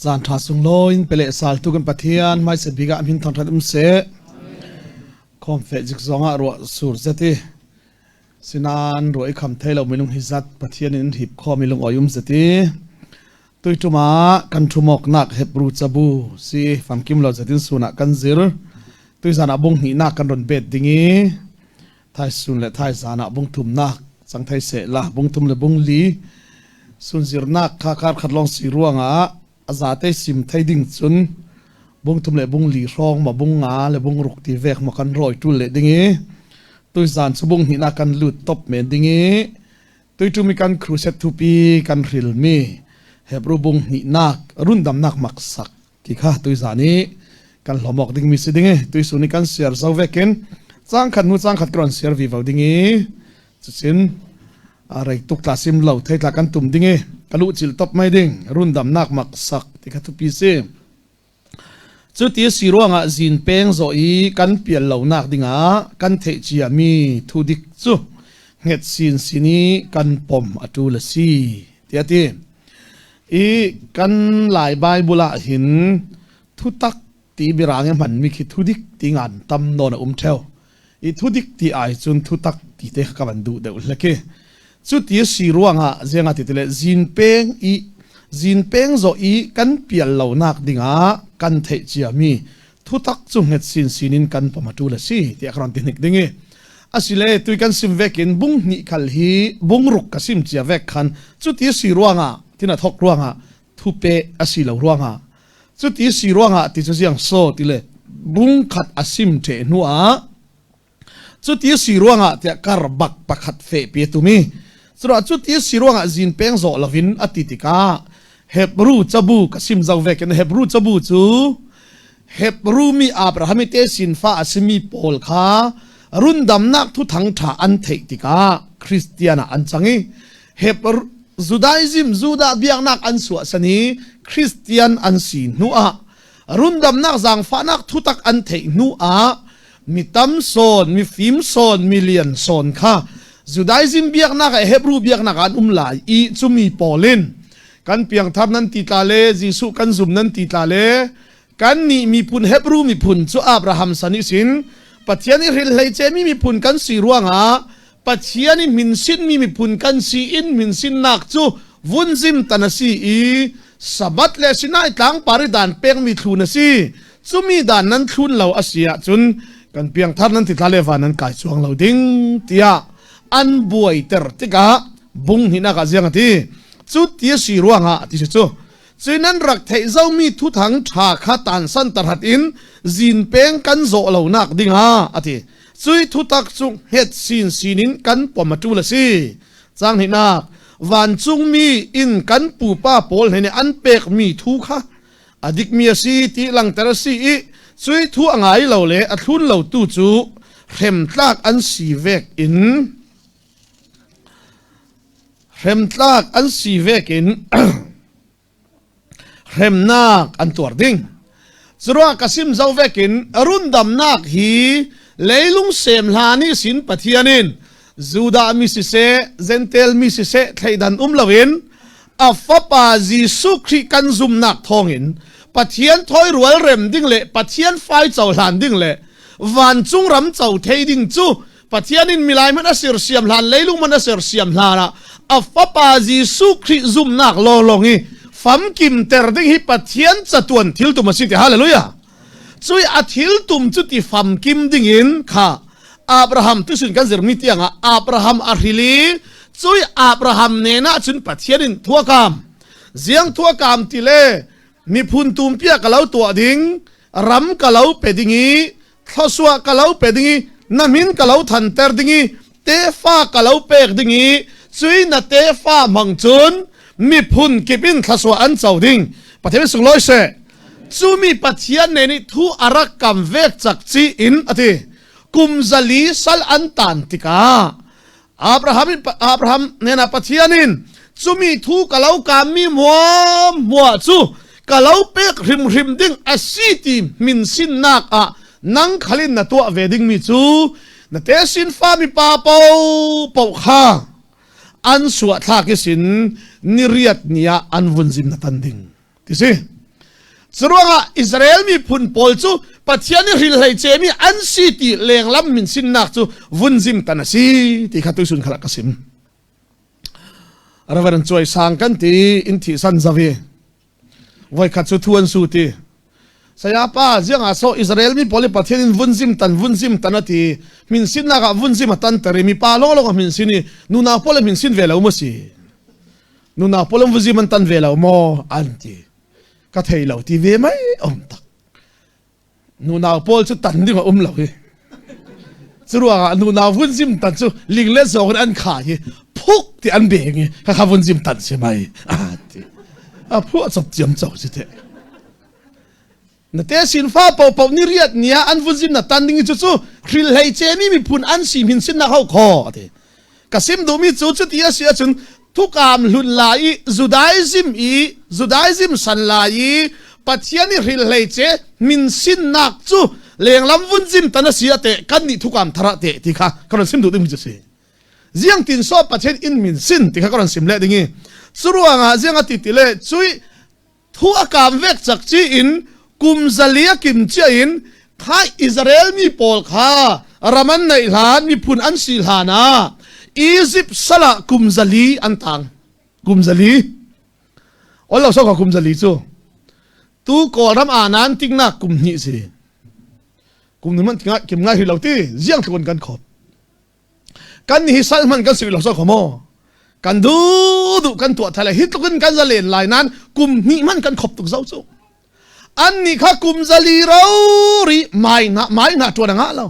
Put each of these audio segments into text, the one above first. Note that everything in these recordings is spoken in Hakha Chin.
Caan ṭha sunglawi in pe le saltu kan Pathian hmaisa bik ah min thangṭhat um seh. Khawmfeh zik zong ah ruah sur zet i sinain ruah i kham thei lo minung hi zat Pathian in hip kho mi lungawi um zet i tuiṭum ah kan ṭhumawknak Hebrew cabu si famkim lo zetin sun ah kan zir. Tuizan ah bung hnihnak kan ron bet ding i Thaisun le thaizan ah bungthumnak cang thei seh la bungthum le bungli sunzirnak kha kar khat lawng si ruangah a zate sim thei ding cun bungthum le bungli hrawng ma bung nga le bungruk ti vek ma kan rawi tul le ding i tuizan cu bung hnihnak kan lut top men ding i tuiṭum i kan crusade thupi kan hril mi Hebrew bung hnihnak rundamnak maksak ti kha tuizan i kan hlawm awk dingmi si ding i tuisun i kan siar zo vekin cang khat hnu cang khat kan siar vi vo ding i cucin rei tuk tla sim lo thei tla kan tum ding i ka luh cil top mai ding rundamnak maksak ti kha thupi si. Cu ti si ruangah zin peng zo i kan pial lonak dingah kan theih cia mi thu dik cu nget sin sin i kan pom a tul a si tiah ti. I kan Lai Bible ah hin thutak ti birang i hmanmi khi thudik ti ngan tam nawn a um theo. I thudik ti ai cun thutak ti te ka van duh deuh hlek i. Cu ti si ruangah zianga ti tile zin peng i zin peng zo i kan pial lonak dingah kan theih ciami thutak cu hnget sin sin in kan pom a ṭul a si tiah ka ron ti hnik ding i asile tui kan sim vek in bung hnih khal hi bungruk ka sim cia vek khan cuti si ruangah tina thok ruangah thupe a si lo ruangah cuti si ruangah ti cu ziang so ti le bung khat a sim ṭhe hnu ah cuti si ruangah tiah kar bak pakhat fe pi tumi cura cuti si ruangah zin peng zawh lovin a ti tikah Hebrew cabu ka sim zo vek in Hebrew cabu cu Hebrew mi Abraham i te sinfa a simi pawl kha rundamnak thuthang ṭha an theih tikah Christian ah an cang i Hebrew Judaism Judah biaknak an suahsan i Christian an si hnu ah rundamnak zaangfahnak thutak an theih hnu ah mi tam sawn mi fim sawn mi lian sawn kha Judaism biaknak ah Hebrew biaknak ah an um lai i cumi pawl in kan piangthar nan ti tla le Jesuh kan zum nan ti tla le kan nih miphun Hebrew miphun cu Abraham san i sin Pathian i hrilhlei cemi miphun kan si ruangah Pathian i minsinmi miphun kan si in minsinnak cu vunzim tan a si i Sabbath le Sinai tlangpar i dan pekmi thlun a si. Cumi dan nan thlun lo a si ahcun kan piangthar nan titla le van nan kai chuang lo ding tiah an buaiter tikah bung hnihnak ah ziang a ti. Cu ti a si ruangah ti si cu cui nan rak theih zomi thuthang ṭha kha tansan tarhat in zin peng kan zawh lonak dingah a ti. Cui thutak cu hnget sin sin in kan pom a ṭul a si. Cang hnihnak vancungmi in kan pupa pawl he nih an pekmi thu kha a dikmi a si ti langter a si i cui thu a ngai lo le a thlun lo tu cu hremtlak an si vek in hremtlak an si vek in hremnak an tuar ding. Curuah ka sim zo vekin rundamnak hi leilung sem hlan i sin Pathian in Judah mi siseh Gentel mi siseh thleidan um loin a fapa Jesuh Khrih kan zumnak thawngin Pathian thawi rual rem ding le Pathian fai cohlan ding le vancung ram co thei ding cu Pathian in milai hmanh a sersiam hlan leilung hmanh a sersiam hlan ah a fapa Jesuh Khrih zumhnak lawnglawng hi famkim ter ding hi Pathian catuan thil tum a si ti hallelujah. Cui a thil tum cu ti famkim ding in kha Abraham tusun kan zirmi tiangah Abraham a hrili cui Abraham nena cun Pathian in thuakam ziang thuakam ti le miphun tumpia ka lo tuah ding ram ka lo pe ding i thluachuah ka lo pe ding i na min ka lo thanter ding i tefa ka lo pek ding i cui na tefa hmang cun miphun kip in thluachuah an co ding. Pathian sunglawi seh. Cu mi Pathian ne nih thu a rak kam vek cak ci in ati kum 400 sal an tan tikah Abraham in Abraham nena Pathian in cumi thu ka lo kam mi muam mua cu ka lo pek hrimhrim ding a si ti min sinnak ah nang khalin na tuah ve ding mi cu na te sin fa mi pa po po kha an suah thlak i sin ni riat ni ah an vun zim na tan ding ti si. Curuangah Israel miphun pawl cu Pathian i hrilhlei cemi an si ti lenglam min sinnak cu vunzim tan a si ti kha tuisun khala ka sim. Reverend Cuai Sang kan ti in thi san zavi. Voikhat cu thu an su ti. Saya pa ziang ah so Israel mi pawl i Pathian in vunzim tan vunzim tan ati min sinnak ah vunzim a tan ter i mi pa lawng lawng a min sin i nunau pawl a min sin ve lo maw si nunau pawl an vunzim an tan ve lo maw an ti ka thei lo ti ve mai om tak nunau pawl cu tan ding a um lo hi cu ruangah nunau vunzim tan cu ling le zawng in an kha hi phuk ti an beng i kha kha vunzim tan si mai a ti a phuah chop ciam cho si te na te sin fa po po ni riat nia an vunzim na tan ding cu cu hril hlei che mi miphun an si min sin na ho kho ati Ka sim duhmi cu cuti a si ahcun thukam hlun lai i Judaism i Judaism san lai i Pathian i hrilhlei ce min sinnak cu lenglam vunzim tan a si ah teh kan nih thukam thar ah teh ti kha ka ron sim duh ding cu si. Ziang tin so Pathian in min sin ti kha ka ron sim le ding i curuangah ziang a ti ti le cui Thu a kaam vek cak ci in kum zali a kim cia in kha Israel mi pawl kha ram an neih hlan miphun an si hlan ah Egypt sal ah kum zali an tang. Kum zali. Ol lo so ka kum zali cu. Tu Kawlram ah nan tingnak kum hnih si. Kum ni man tinga kim ngai hi lo ti ziang tlun kan khop. Kan hi sal hman kan si lo so kho maw? Kan du du kan tuah thai lai hi tluk in kan zalen lai nan kum hnih hman kan khop tuk zo cu. An nih kha kum zali ro ri mai na mai na tuan anga lo.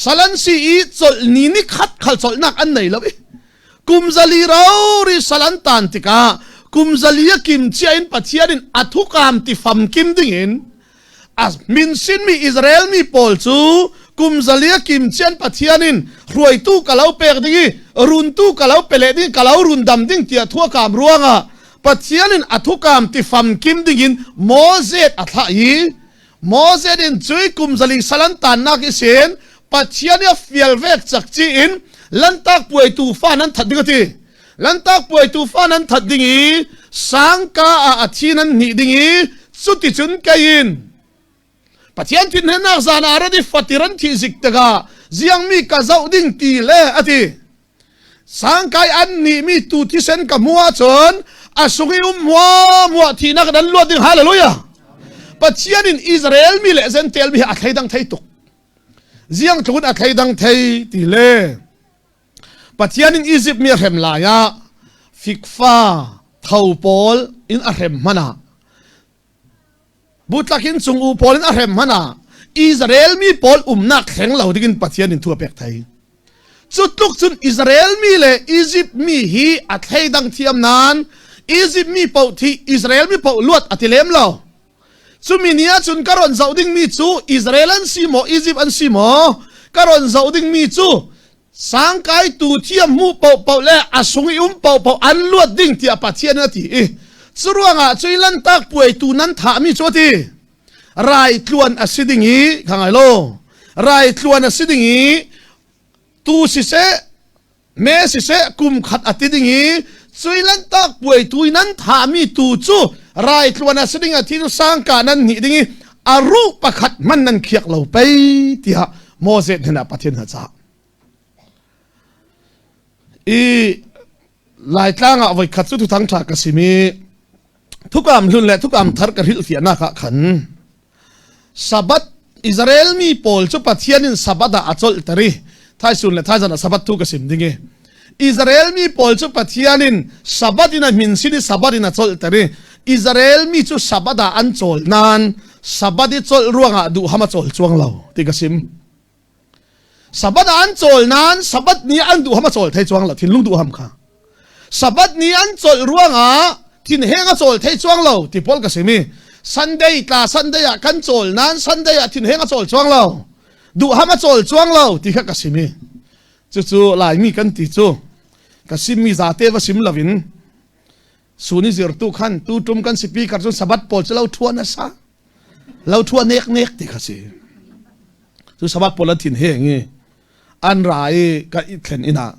Salan si i chol ni ni khat khal cholnak an nei lo i kum zali ro ri salan tan tikah kum zali a kim chia in Pathian in athukam ti fam kim ding in A min sinmi Israel mi pawl cu kum zalia kim cian Pathian in hruaitu ka lo pek ding i runtu ka lo pe leh ding ka lo rundam ding tiah thuakam ruangah Pathian in a thukam ti famkim ding in Moses a thlah i Moses in cui kum zali salan tannak i sin Pathian i a fial vek cak ci in lantak puaitu fa nan that ding a ti Lantak puai tuufa nan that ding i sangka ah a thi nan hnih ding i cuticun kei in Pathian thinhennak zan ah rat i fatir an thih zik tikah ziangmi ka zoh ding ti le a ti. Sangkai an nih mi tu thisen ka hmuh ahcun a sung i um muah thihnak in an luat ding hallelujah. Pathian in Israel mi le Gentile mi hi a thleidang thei tuk. Ziang tluk in a thleidang thei ti le Pathian in Izipt mi a hrem lai ah fikfa tho pawl in a hrem hmanh ah butlak in cung u pawl in a hrem hmanh ah Israel mi pawl umnak thleng lo dingin Pathian in thu a pek thai. Cu tluk cun Israel mi le Izipt mi hi a thleidang thiam nain Izipt mi paoh thi Israel mi paoh luat a ti lem lo. Cumi ni ahcun ka ron zoh dingmi cu Israel an si maw, Egypt an si maw, ka ron zoh dingmi cu sangkaitu thiam hmuh paohpaoh le a sung i um paohpaoh an luat ding tiah Pathian a ti i curuangah cui lantak puaitu nan thahmi cu a ti rai tluan a si ding i kha ngai lo rai tluan a si ding i tu siseh Me siseh kum khat a ti ding i cui lantak puai tu i nan thahmi tu cu rai tluan a si ding a thi cu sangka nan hnih ding i a ruh pakhat hman nan khiak lo pei tiah Moses hnenah Pathian a cah. I Laitlang ah voikhat cu thuthang ṭha ka sim i thukam hlun le thukam thar ka hrilhfiahnak ah khan Sabbath Israel mi pawl cu Pathian in Sabbath ah a colhter i thaisun le thaizan ah Sabbath thu ka sim ding i Israel mi pawl cu Pathian in Sabbath in a min sin i Sabbath in a colhter i Israel mi cu Sabbath ah an cawl nain Sabbath i colh ruangah duham a cawl cuang lo ti ka sim. Sabbath ah an cawl nain Sabbath ni an duham a cawl thei chuang lo thinlung duham kha Sabbath ni an cawlh ruangah thinheng a cawl thei chuang lo ti pawl ka simi Sunday tla Sunday ah kan cawl nain Sunday ah thinheng a cawl chuang lo duham a cawl chuang lo ti kha ka simi cucu Laimi kan ti cu ka simmi zate va sim loin suni zirtu khan tu tum kan speaker cun Sabbath pawl cu lo thuan a sa lo thua nek nek ti kha si cu Sabbath pawl an thin heng i an ra i ka i thlen inn ah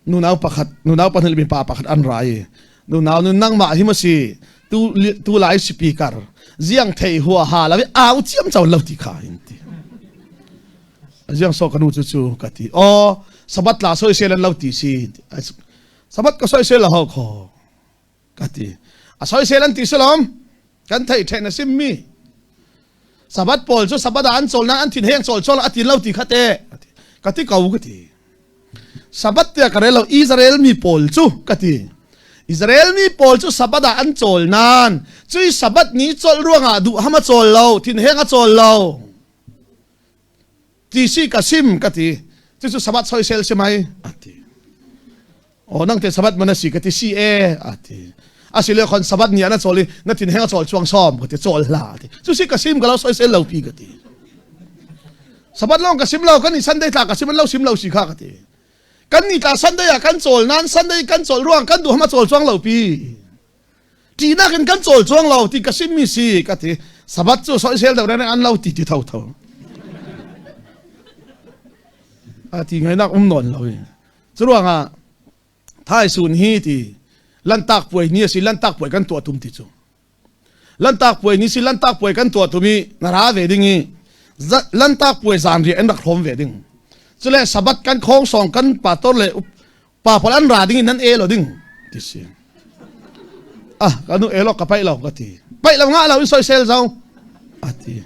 nunau pakhat nunau pahnih mipa pakhat an ra i nunau nu nangmah hi ma si Tu tu lai speaker ziang thei hua ha la au chiam chau lo ti kha in ti. Ziang so kanu chu chu ka ti. O sabat la soi sel an lo ti si. Sabat ka soi sel ho kho ka ti. A soi sel an ti selom kan thei then a sim mi. Sabat pawl cu sabat ah an cawl na an thin heng cawl cawl a tin lo ti kha te. Ka ti ko ka ti. Sabbath tiah ka rel lo Israel mi pawl cu ka ti. Israel mi pawl cu Sabbath ah an cawl nain cui Sabbath ni cawlh ruangah duh ham a cawl lo, thinheng a cawl lo. Ti si ka sim ka ti. Cucu Sabbath soisel si mai a ti. Oh nang te Sabbath man a si ka ti si e a ti. Asile khon Sabbath ni ah na cawl i na thinheng a cawl chuang som ka ti cawl hla ti. Cu si ka sim ka lo soisel lo pi ka ti. Sabat lawng ka sim lo kan i Sunday tla ka sim lo sim lo si kha ka ti. Kan ni tla Sunday ah kan cawl nan Sunday kan cawl ruang kan duh hama cawl chuang lo pi. Ṭihnak in kan cawl chuang lo ti ka sim mi si ka ti. Sabat cu soisel deuh reng an lo ti ti tho tho. A ti ngainak um nawn lo i. Curuangah thaisun hi ti lantak puai ni a si lantak puai kan tuah tum ti cu. Lantak puai ni si lantak puai kan tuah tumi na ra ve ding i lantak puai zan riah in rak hrawm ve ding. Cule sabat kan khong song kan pastor le pa pawl an ra ding in nan e lo ding ti si. Ah kanu e lo ka paih lo ka ti. Paih lo nga lo in soisel zau a ti.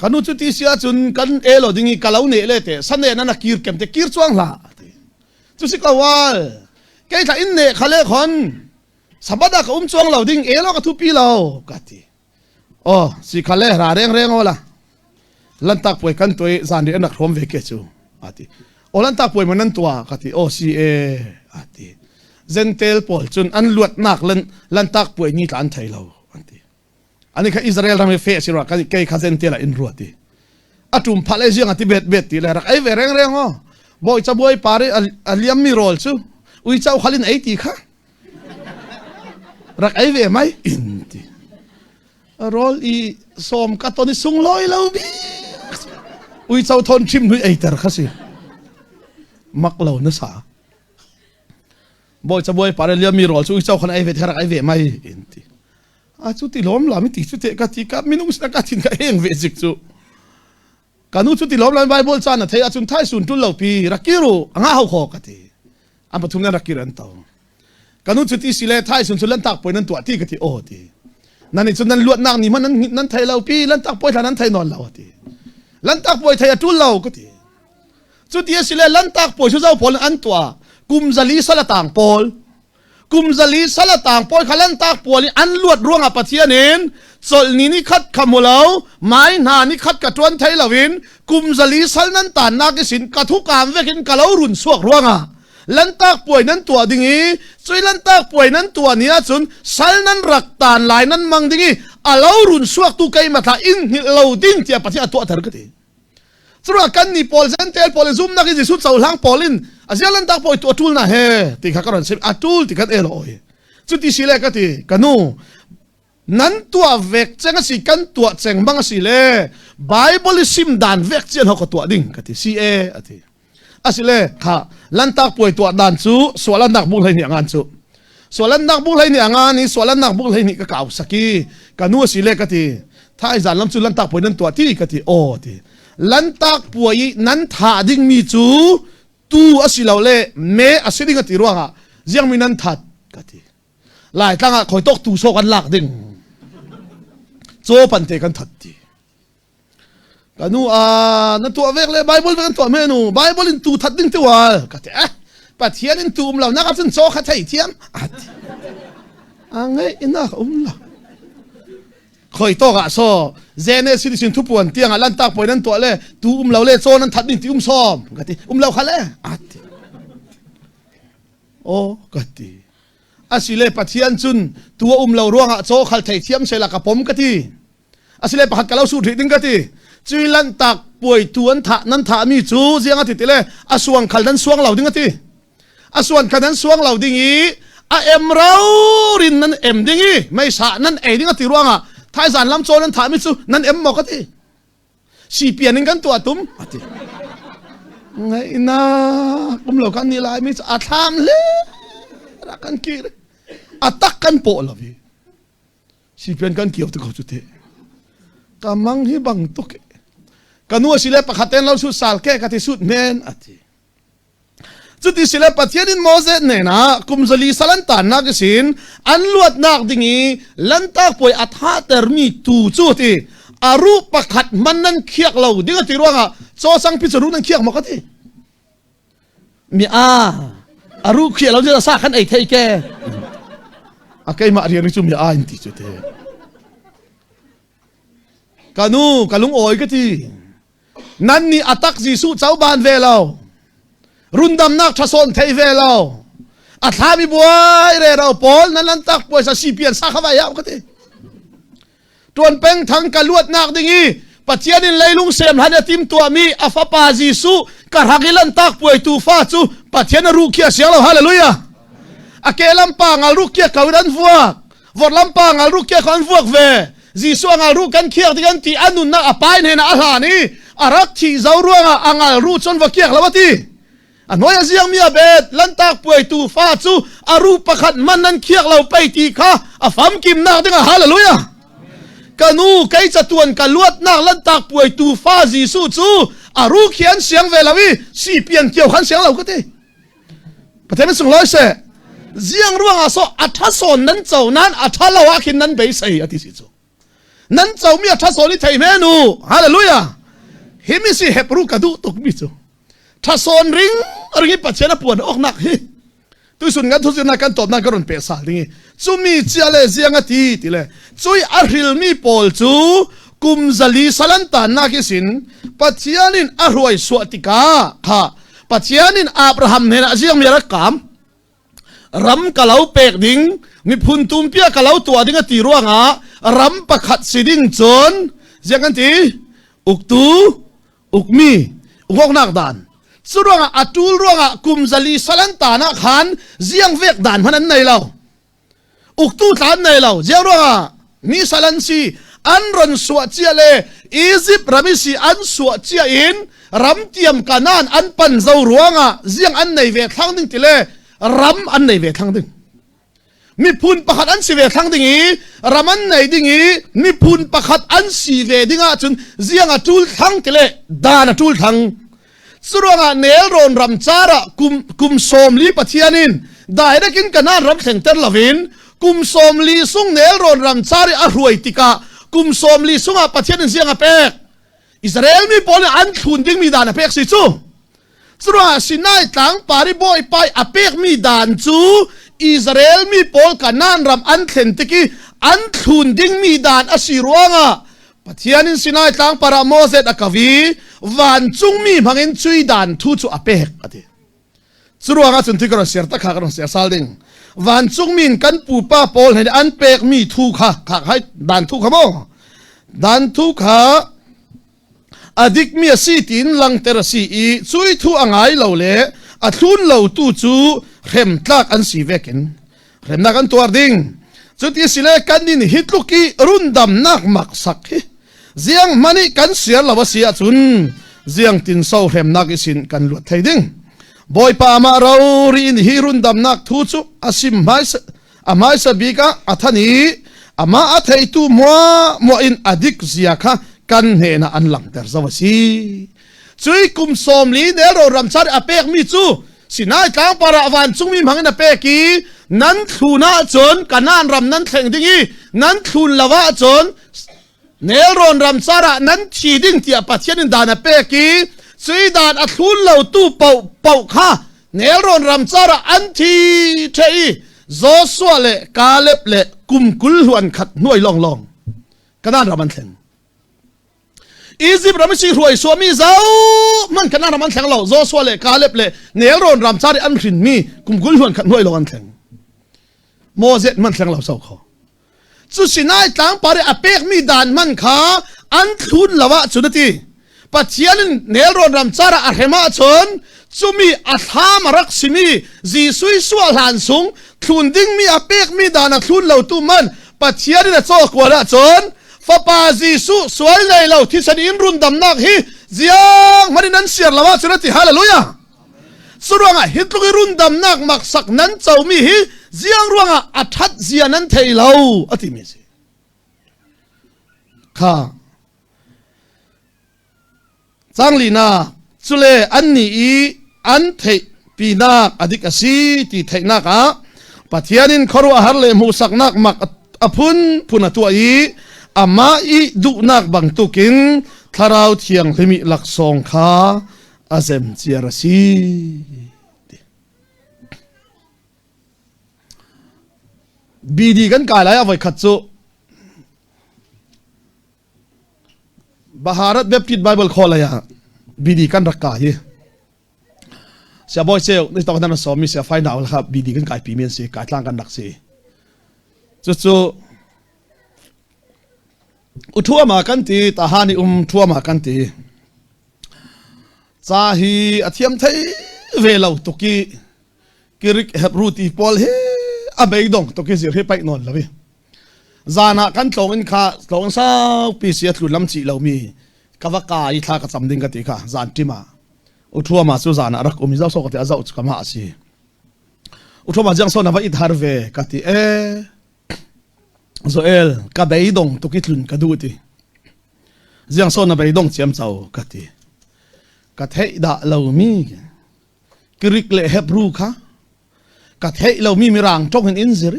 Kanu cu ti si ahcun kan e lo ding i ka lo ne le te sane nan a kir kem te kir chuang hlah ti. Cu si ko wal. Kei thla in ne khale khon Sabbath ah ka um chuang lo ding elo ka thupi lo ka ti. Oh, si khale ra reng reng ola. Lantak puai kan tuai zan ri anak hrom ve ke chu ati. O lantak puai man an tua ka ti. Oh si e ati. Zentel pawl cun an luat nak lan lantak puai ni tla an thei lo an ti. Ani kha Israel ram i fe si rua kei kha zentel ah in ruat i. A tum pha le ziang ati bet bet ti le rak ei ve reng reng o. Bawi cabuai par i a liam mi rawl cu uico khalin ei ti kha. Rak ei ve mai in ti. Rawl i sawm ka ton i sunglawi lo bik. Uico thon chim hnui eiter kha si. Mak lo na sa. Bawi cabuai par i liam mi rawl cu uico khan ei ve ti kha rak ei ve mai in ti. A cu ti lawm lam ti cu te ka ti ka minung sin ka thin ka heng ve zik cu. Ka nu cu ti lawm lam Bible ca na thei ahcun thai sun tul lo pi rakiru anga hau kho ka ti. An pathum nan rakir an to. Ka nu cu ti si le thai sun cu lantak poi nan tuah ti ka ti aw ti. Nan i cun nan luatnak ni hmanh nan nan thei lo pi lantak poi thla nan thei nawn lo ti. Lantak poi thei a tul lo ka ti. Cu ti a si le lantak poi cu zo pawl an tuah kum zali salatang pawl kum zali sal a tang pawl kha lantak pawl i an luat ruangah Pathian in chawlhni ni khat kha mu lo mai hna ni khat ka ṭuan thei loin kum zali sal nan tannak isin ka thukam vekin ka lo run suak ruangah lantak puai nan tuah ding i cui lantak puai nan tuah ni ahcun sal nan rak tan lai nan mang ding i a lo run suak tu keimah thla in hngilh lo ding tiah Pathian a tuahter ka ti. Curuah kan ni pawl Gentile pawl in zumnak in Jesuh cohlang pawl in a zialan tak pawl tu a tul na he ti kha ka ron sim a tul ti kan el oi cuti si le ka ti ka nu nan tuah vek cheng asi kan tuah cheng bang asi le Bible i sim dan vek chian ho ka tuah ding ka ti si e ati asile kha lantak puai tuah dan cu sualannak bung hlei ni angan cu sualannak bung hlei ni angan i sualannak bung hlei ni ka kau saki ka nu asile ka ti thai zan lam cu lantak puai nan tuah ti ka ti aw ti lantak puai i nan thah ding mi cu tu asi lo le me asi ding ati ruangah ziang mi nan that ka ti lai tlang ah khoi tok tu so kan lak ding chaw pan te kan that ti Ka nu a na tuah vek le Bible kan tuah me nu Bible in tu that ding ti wal ka ti eh Pathian in tu um lo nak cun chaw kha thei thiam ati a ngai ina ka um lo khoi to ka so zene sin sin thu puan tiang lan tak poi nan tuah le tu um lo le chaw nan that ding ti um som ka ti um lo kha le ati o ka ti asile Pathian cun tu um lo ruangah chaw khal thei thiam sela ka pom ka ti Asile pakhat ka lo su rih ding ka ti. Cui lanhtak puai tu an thah nan thah mi cu ziang a ti ti le a suang khal nan suang lo ding a ti. A suan khal nan suang lo ding i a em rin nan em ding i meisa nan ei ding a ti ruangah thaizan lam chaw nan thah mi cu nan em maw ka ti. Sipian in kan tuah tum a ti. Ngaihnak um lo kan ni lai mi cu a thlam le rak kan kir. A tak kan pawh lo i. Sipian kan kio tu ko cu te. Ka mang hi bang tuk. Ka nu asile pakhat ten lo sut sal ke ka ti sut men ati. Cuti sile Pathian in Moses hnenah kum zali sal an tannak isin an luatnak ding i lantak puai a thahtermi tu cu ti a ruh pakhat man nan khiak lo ding a ti ruangah caw sangpi cu ruh nan khiak maw ka ti mi a a ruh khiah lo cu sa khan ei thei ke a keimah rian cu mi a in ti cu te ka nu ka lung awi ka ti Nan nih a tak Jesuh coban ve lo. Rundamnak ṭhasawn thei ve lo. A thlami buai re ro pawl nan lan tak puaisa sipian sa kha vai hau ka ti. Tuan peng thang ka luatnak ding i Pathian in leilung sem hlan a tim tuahmi a fapa Jesuh ka rak i lantak puai tu fa cu Pathian a ruh khi a siang lo hallelujah. A ke lampa ngal ruh kia ko in an vuak. Vor lampa ngal ruh kia ko an vuak ve. Jesuh a ngal ruh kan khiak ti kan ti a nunnak a pain he na a hlan i a rak thi zo ruangah a ngal ruh cun va kiak lo a ti. A hnuai a ziang mi a bet lantak puai tu fa cu a ruh pakhat man nan khiak lo pei ti kha a famkimnak ding ah hallelujah. Ka nu kei catuan ka luatnak lantak puai tu fa Jesuh cu a ruh khi an siang ve lo i sipian kio khan siang lo ka ti. Pathian sunglawi seh. Ziang ruangah so a tha sawn nan co nan a tha lo ah khin nan beisei a ti si cu. Nan co mi a tha sawn i thei hme nu. Hallelujah. Hi mi si Hebrew ka duh tuk mi cu. Tha sawn ring ring i Pathian a puan ok nak hi. Tu sun ngan thu na kan top na ka ron pe sal ding i. Cu mi chia le ziang a ti ti le cui a hril mi pawl cu kum zali salan tan nak i sin Pathian in a hruai suah tikah kha Pathian in Abraham hnenah ziangmi a rak kaam. Ram ka lo pek ding, miphun tumpia ka lo tuah ding a ti ruangah ram pakhat si ding cun ziang kan ti uktu ukmi ukawknak dan cu ruangah a tul ruangah kum zali salan tan ah khan ziang vek dan hman an nei lo Uktu tla an nei lo. Ziang ruangah mi sal an si. An ron suah cia le Egypt ram i si an suah cia in ram tiam Kanaan an pan zo ruangah ziang an nei ve thlang ding ti le ram an nei ve thlang ding. Miphun pakhat an si ve thlang ding i ram an nei ding i miphun pakhat an si ve ding ahcun ziang a ṭul thlang ti le dan a ṭul thlang. Curuangah nelrawn ram car ah kum, kum 40 Pathian in direct in Kanaan ram thlengter loin kum 40 sung nelrawn ram car i a hruai tikah kum 40 sungah Pathian in ziang a pek. Israel mi pawl nih an thlun dingmi dan a pek si cu. Curuangah Sinai tlang par i bawipa i a pekmi dan cu Israel mi pawl Kanaan ram an thlen tik i an thlun dingmi dan a si ruangah Pathian in Sinai tlangpar ah Moses a kau i vancungmi hmangin cui dan thu cu a pek a ti. Cu ruangah cun thi ka ron ser tak kha ka ron ser sal ding. Vancungmi in kan pupa pawl he an pekmi thu kha kha hai dan thu kha maw? Dan thu kha a dikmi a si tiin langter a si i cui thu a ngai lo le a thlun lo tu cu hrem tlak an si vekin Remnak an tuar ding. Cuti sile kan in hi tluk i rundamnak maksak hi ziang hmanh i kan siar lo a si ahcun ziang tinso hremnak i sin kan luat thei ding. Bawipa amah rori in hi rundamnak thu cu a sim hmaisa a hmaisa bik ah a than i amah a theitu muah muah in a dik zia kha kan hnenah an langhter zo a si. Cui kum 40 nelro ramchar a pekmi cu Sinai tlangpar ah vancungmi hmang in a pek i nan thlun ahcun Kanaan ram nan thleng ding i nan thlun lo ahcun nelrawn ram car ah nan thi ding tiah Pathian in dan a pek i cui dan a thlun lo tu paoh paoh kha nelrawn ram car ah an thi ṭhe i Joshua le Caleb le kum 20 hluan khat hnuai lawnglawng Kanaan ram an thleng. Egypt ram si hruai suami zau man kan ram an thleng lo Joshua le Caleb le nelrawn ram cari an hrin mi kum 20 hluan khat hnuai lo an thleng Moses man thleng lo so kho cu Sinai tlang pare a pek mi dan man kha an thlun lo ah cun ati Pathian in nelrawn ram cara a hrem ah cun cumi a thlam a rak simi Jesuh suah hlan sung thlun dingmi a pekmi dan a thlun lo tu man Pathian in a caw kual ah cun Fapa Jesuh sual nei lo thisen in rundamnak hi ziang hmanh in nan siar lo ahcun a ti hallelujah cu ruangah hi tluk i rundamnak maksak nan comi hi ziang ruangah a ṭhat zia nan thei lo a timi a si. Kha Cang linak cule annih i an theih pinak a dik a si ti theihnak ah Pathian in khuaruahhar le hmuhsaknak mak a phunphun a tuah i amah i duhnak bantukin Thlarau Thianghlim i laksawng kha a zemciar a si. BD kan kai lai a voikhat cu Bharat Baptist Bible College ah BD kan rak kai hi. Sia boy cheu ni tok nan so mi sia fai nau kha BD kan kai pi mi an si kai tlang kan rak si. Cu cu uthua ma kan ti tahani um thua ma kan ti. Ca hi a thiam thei ve lo tuki Greek Hebrew ti pawl hi a beidong tuki zir hi paih nawn lo hi. Zan ah kan tlawng in kha tlawng saupi si a tlun lam chih lomi ka va ka i thla ka cam ding ka ti kha zan ṭim ah Uthuama cu zan ah rak um i zoh sawh ka ti a zoh cu ka mah a si. Uthuama jiang saw na va it har ve ka ti e Joel ka beidong tuk i tlun ka duh ti ziang saw na beidong ciam cho ka ti ka theih dah lomi Greek le Hebrew kha ka theih lomi mirang ṭong in in zir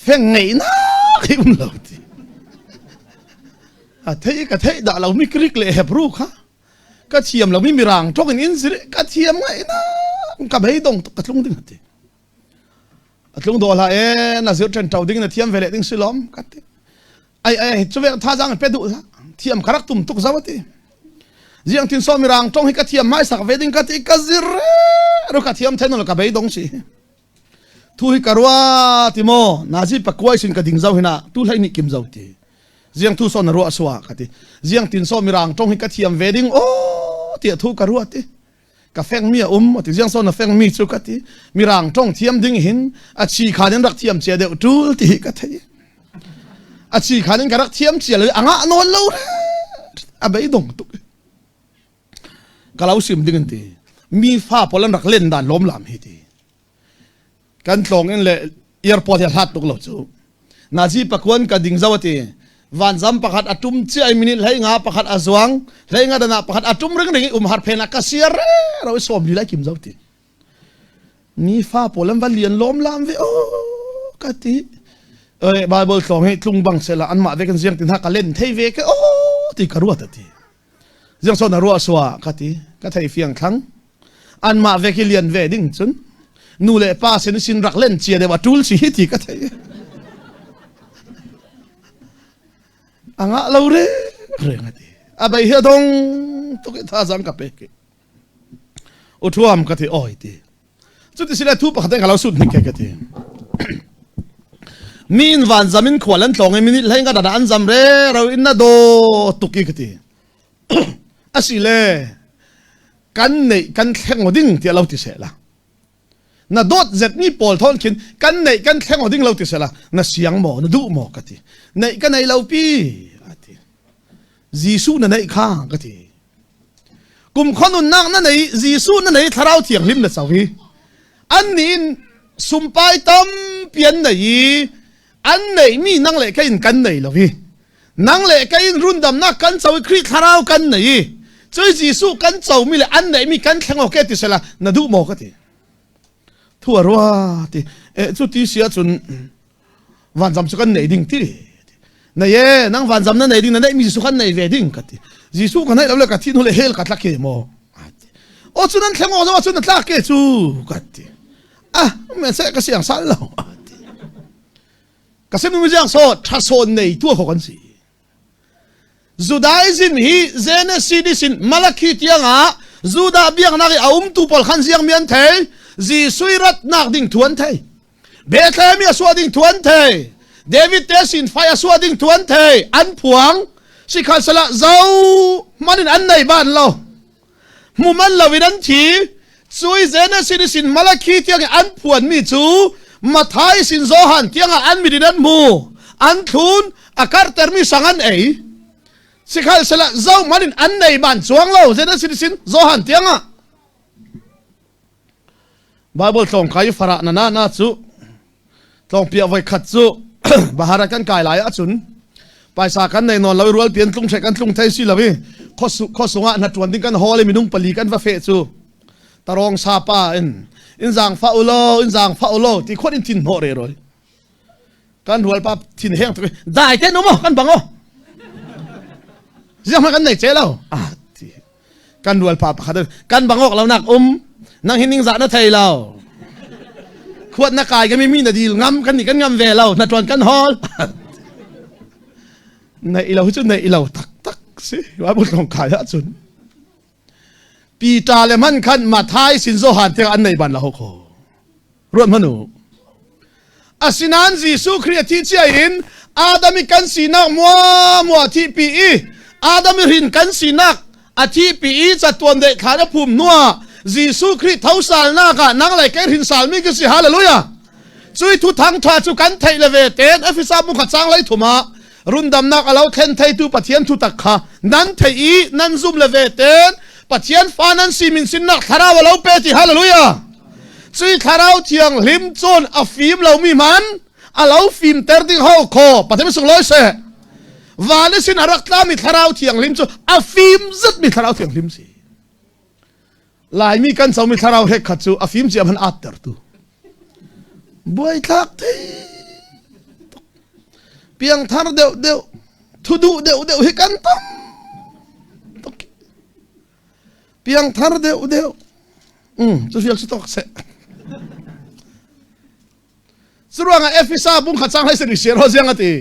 feng ngeihnak hi um lo ti a thei ka theih dah lomi Greek le Hebrew kha ka thiam lomi mirang ṭong in in zir ka thiam ngaihnak ka beidong tuk ka tlung ding ati a tlung dawh hlah e na zir ṭhen ṭo ding na thiam ve leh ding si lom ka ti Ai ai cu ve thazaang pe duh hlah. Thiam ka rak tum tuk zau ati. Ziang tin so mirang tong hi ka thiam mai sak ve ding ka ti ka zir ro ka thiam then ka beidong si. Thu hi ka rua ti mo nazi pakuai sin ka ding zau hina tu hlai ni kim zau ti. Ziang thu so na rua suwa ka ti. Ziang tin so mirang tong hi ka thiam ve ding o ti thu ka rua ti. Ka feng mi a um ti ziang so na feng mi cu ka ti mirang tong thiam ding hin a chi khan in rak thiam cia deuh tul ti hi ka thei a chi khan in ka rak thiam cia lo anga nawn lo a beidong tuk ka lo sim ding ti mi fa pawl an rak len dan lom lam hi ti Kan tlawng in le airport hi a hlat tuk lo cu. Nazi pakuan ka ding zau ati. Vanzam pakhat a tum cia i minute hlei nga pakhat a zuang hlei nga dana pakhat a tum ring ring i umhar phen ah ka siar re ro i sawm li lai kim zau ti. Ni fa pawl an va lian lawm lam ve o ka ti. Oi Bible tlawng hi tlung bang sela an mah ve kan ziang tin ha ka len thei ve ke o ti ka ruat ati. Ziang sawn na ruah sua ka ti ka thei fiang thlang anmah ve khi lian ve ding cun nu le pa sin sin rak len cia deuh a tul si hi ti ka thei anga lo re reng ati abai hi dong tuk i thazang ka pe ki uthuam ka ti oi ti Cuti sile thu pakhat in ka lo sut hnik ke ka ti. Mi in van zam in khual an tlawng i minute hlei nga dana an zam re ro in na do tuk i ka ti. Asile kan nei kan thleng ding ti lo ti se la. Na dawt zet mi pawl thon khin kan nei kan thleng ding lo ti se la na siang maw na duh maw ka ti. Nei ka nei lo pi ati. Jesuh na neih kha ka ti. Kum khua nunnak na nei Jesuh na nei Thlarau Thianghlim na co hi an nih in sumpai tampi an nei i an neihmi nang le kei in kan nei lo hi nang le kei in rundamnak kan co i Khrih Thlarau kan nei i cui Jesuh kan comi le an neihmi kan thleng awk ti sela na duh maw ka ti thu a rua ti e cu ti si ahcun vanzam cu kan nei ding ti nei e nang vanzam na nei ding na neih mi Jesuh kan nei ve ding ka ti Jesuh ka neih lo le ka thi hnu le hell ka tlak ke maw o cu nan thleng o cu na tlak ke cu ka ti ah me se ka siang sal lo ka sim mi jiang so tha son nei tu ko kan si Judaism hi Genesis in Malakhi tiangah Judah biaknak i a umtu pawl khan ziang mi an thei Jesuh i ratnak ding thu an thei Bethlehem i a suah ding thu an thei David te sin fai a suah ding thu an thei an phuang sikhansela zo man in an nei ban lo hmu man lo in an thi cui Genesis in Malakhi tiang an phuan mi cu Mathai sin Johan tiang ah an mit in an hmu an thlun a karter mi sang an ei sikhal sela zo man in an nei ban chuang lo Genesis sin Johan tiang ah Bible tlawng kai farah na na na cu tlawng pia voi khat cu bahara kan kai lai ahcun. Paisa kan nei nawn lo i rual pian tlung hrek kan tlung thei si lo i khuasung ah hna ṭuan ding kan hawl i minung pali kan va feh cu tarong sapa in in zaang fa ulo in zaang fa ulo ti khon in thin hnawh re roi kan rual pa thin heng tuk dai te no mo kan bang o ziang kan nei che lo ah ti kan rual pa pakhat kan bang ok lo nak um nang hin ning za na thei lo khuat na kai ka mi mi na dil ngam kan ni kan ngam ve lo na tuan kan hol nei ilo chu nei ilo tak tak si wa bu long kai ah cun Peter le man khan Mathai sin Johan te an nei ban la ho kho Ruat hmanh u. Asinain Jesuh Khrih a thih cia in Adam i kan sinak mua mua thihpi i Adam i hrin kan sinak a thihpi i catuan deh thlan a phum hnuah Jesuh Khrih tho salnak ah nang le kei hrin salmi ka si. Hallelujah! Cui thu thang ṭha cu kan theih le ve ten Efesa bu kha cang lei thum ah rundamnak a lo thlen theitu Pathian thu tak kha nan theih i nan zum le ve ten Pathian fa nan si min sinnak thlarau a lo pe ti hallelujah Cui thlarau thianghlim cun a fim lomi man a lo fimter ding ho kho Pathian sung loi seh van sin a rak tlami thlarau thianghlim cu a fim zat mi thlarau thianghlim si Laimi kan comi thlarau hrek khat cu a fim cia man at ter tu buai thlak thei piang thar deuh deuh thu duh deuh deuh hi kan tam piangthar deuh deuh um cu fial cu tok seh curuangah Efesa bung kha cang hlei sen i siar ho ziang ati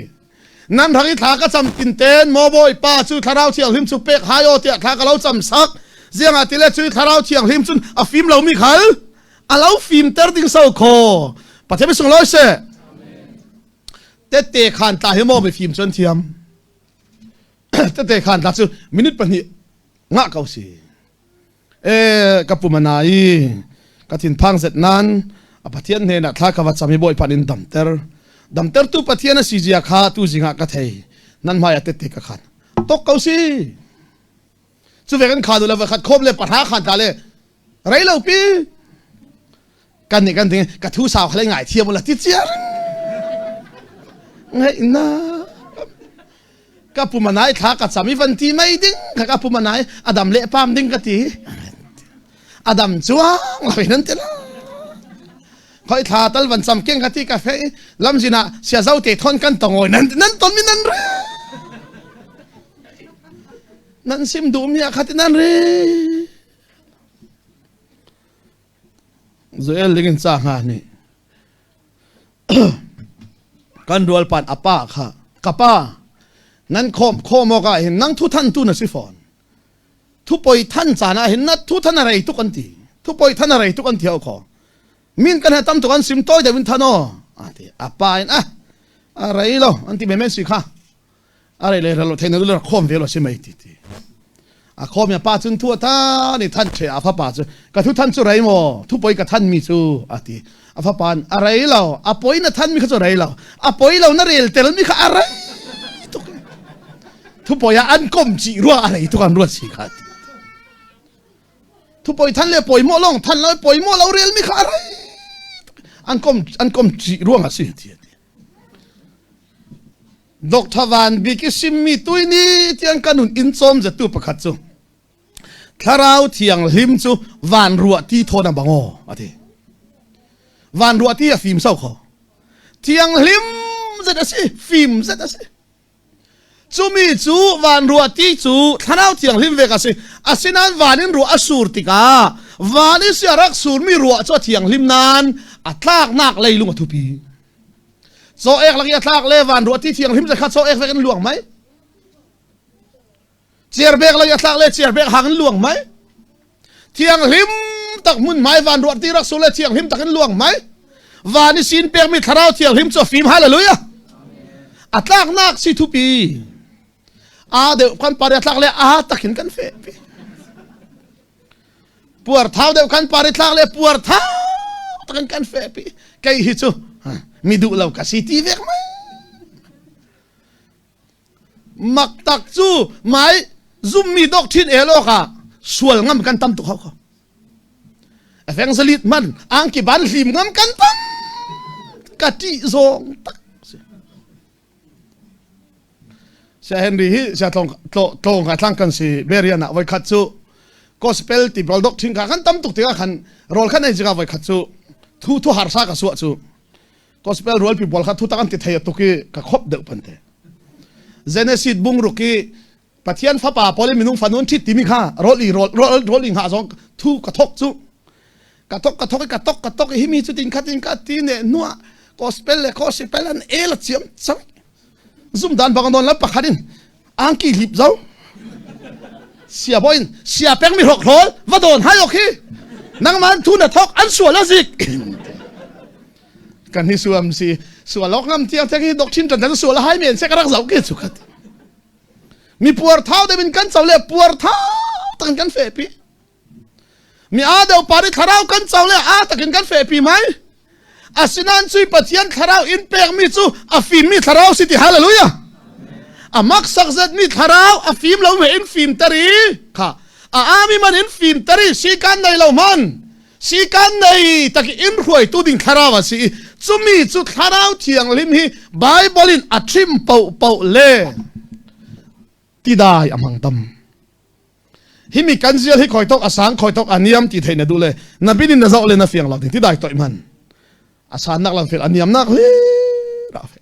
nan rang i thla ka cam tin ten maw bawipa cu thlarau thianghlim cu pek hai o tiah thla ka lo cam sak ziangah tile cu thlarau thianghlim cun a fim lomi khal a lo fimter ding so kho pathian sung loi se tette khan tla hi maw mi fim cun thiam tette khan tla cu minute pahnih ngah ko si e ka pumana i ka thinphang zet nan a pathian hnenah thla ka va cam i bawipa in damter damtertu pathian a si zia kha tu zingah ka thei nan hmai ah tette ka khan tok ko si cu ve kan kha du le va khat khom le pahra khan ta le rei lo pi kan nih kan ding ka thu sau khalai ngai thiam la ti chiar ngai na ka pumanai thla ka cham i van ti mai ding ka ka pumanai adam le pam ding ka ti adam chuang la nan ti la khoi thla tal van cham keng ka ti ka fe lamzina sia zau te thon kan tongoi nan nan ton mi nan re nan sim du mi kha ti nan re Joel ding in ca hnga nih kan rual pan a pa kha ka pa nan khawm khawm awk ah hin nang thu than tu na si fawn thu poi than caan ah hin na thu than a rei tuk an ti thu poi than a rei tuk an ti kho min kan he tam tuk an sim toi deuh in than aw a ti a pa in a a rei lo an ti men si kha a rei le ralo theina le khom ve lo si mai ti ti a khom ya pa chun thu ta ni than the a fa pa chu ka thu than chu rei mo thu poi ka than mi chu a ti a fa pan a rei lo a poi na than mi kha chu rei lo a poi lo na rel tel mi kha a rei tuk thu poi a an kom chi rua a rei tuk an ruat si kha ti thu poi than le poi mo long than lo poi mo lo rel mi kha a rei an kom an kom chi ruang a si ti Dr. Van Bik i simmi tuini tiang kan hun in cawm zetu pakhat cu thlarau thianghlim cu van ruah ti thawn a bangaw a ti. Van ruah ti a fim sau kho. Thianghlim zet a si, fim zet a si. Cumi cu van ruah ti cu thlarau thianghlim vek a si. Asinain van in ruah a sur tikah van i sia rak surmi ruah cu a thianghlim nain a tlaknak leilung a thupi. Caw ek lak i a tlak le van ruah ti thianghlim zakhat caw ek vek in luang mai. Ciarbek lak i a tlak le ciarbek hang in luang mai. Thianghlim tak hmun mai van ruah ti rak su le thianghlim tak in luang mai. Van i sin pekmi thlarau thianghlim cu fim hallelujah. A tlaknak si thupi. A deuh kan pari a tlak le a takin kan fe pi. Puar thau deuh kan par i tlak le puar thau takin kan fe pi kei hi cu mi duh lo ka si ti vek mai mak tak cu mai zummi dok thin el awk ah sual ngam kan tam tuk hau ko evangelist man angki ban hlim ngam kan tam ka ṭih zawng tak si. Sia Henry hi sia tlong tlong ka tlang kan si berian ah voi khat cu gospel ti bol dok thing ka kan tam tuk tikah khan rol khan ei jika voi khat cu thu thu harsa ka suah cu gospel rual pi bol kha thu tak an ti thei tuk i ka khop deuh pan te Genesis bung ruk i Pathian fapa pawl in minung fanu an ṭhit timi kha rol i rol rol rol i ngah zong thu ka thok cu ka thok ka thok i ka tok ka tok i himi cu tin khat in ka ti ne nuah gospel le gospel an el chiam chang zum dan bang non la pakhat in angki hlip zo sia boin sia peng mi hrok hrol va don hai ok hi nangman thu na thok an sual a zik kan hi suam si sual ok ngam tiang tiang hi dok chin tan tan sual hai men se ka rak zau ke chu khat Mi puarthau deuh in kan co le puarthau takin kan fehpi. Mi aa deuh par i thlarau kan co le aa takin kan fehpi mai. Asinain cui Pathian thlarau in pekmi cu a fimmi thlarau si ti hallelujah. A maksak zetmi thlarau a fim lo me in fimter i kha a ami man in fimter i sikan nei lo man sikan nei tak in hruaitu ding thlarau a si i cumi cu thlarau thianghlim hi Bible in a chim po po le tidai a hmang tam himi kan zial hi khoi tok asang khoi tok aniam ti thei na du le na bin in na zoh le na fiang lo ding tidai toi man asan nak lang fel aniam nak le ra fe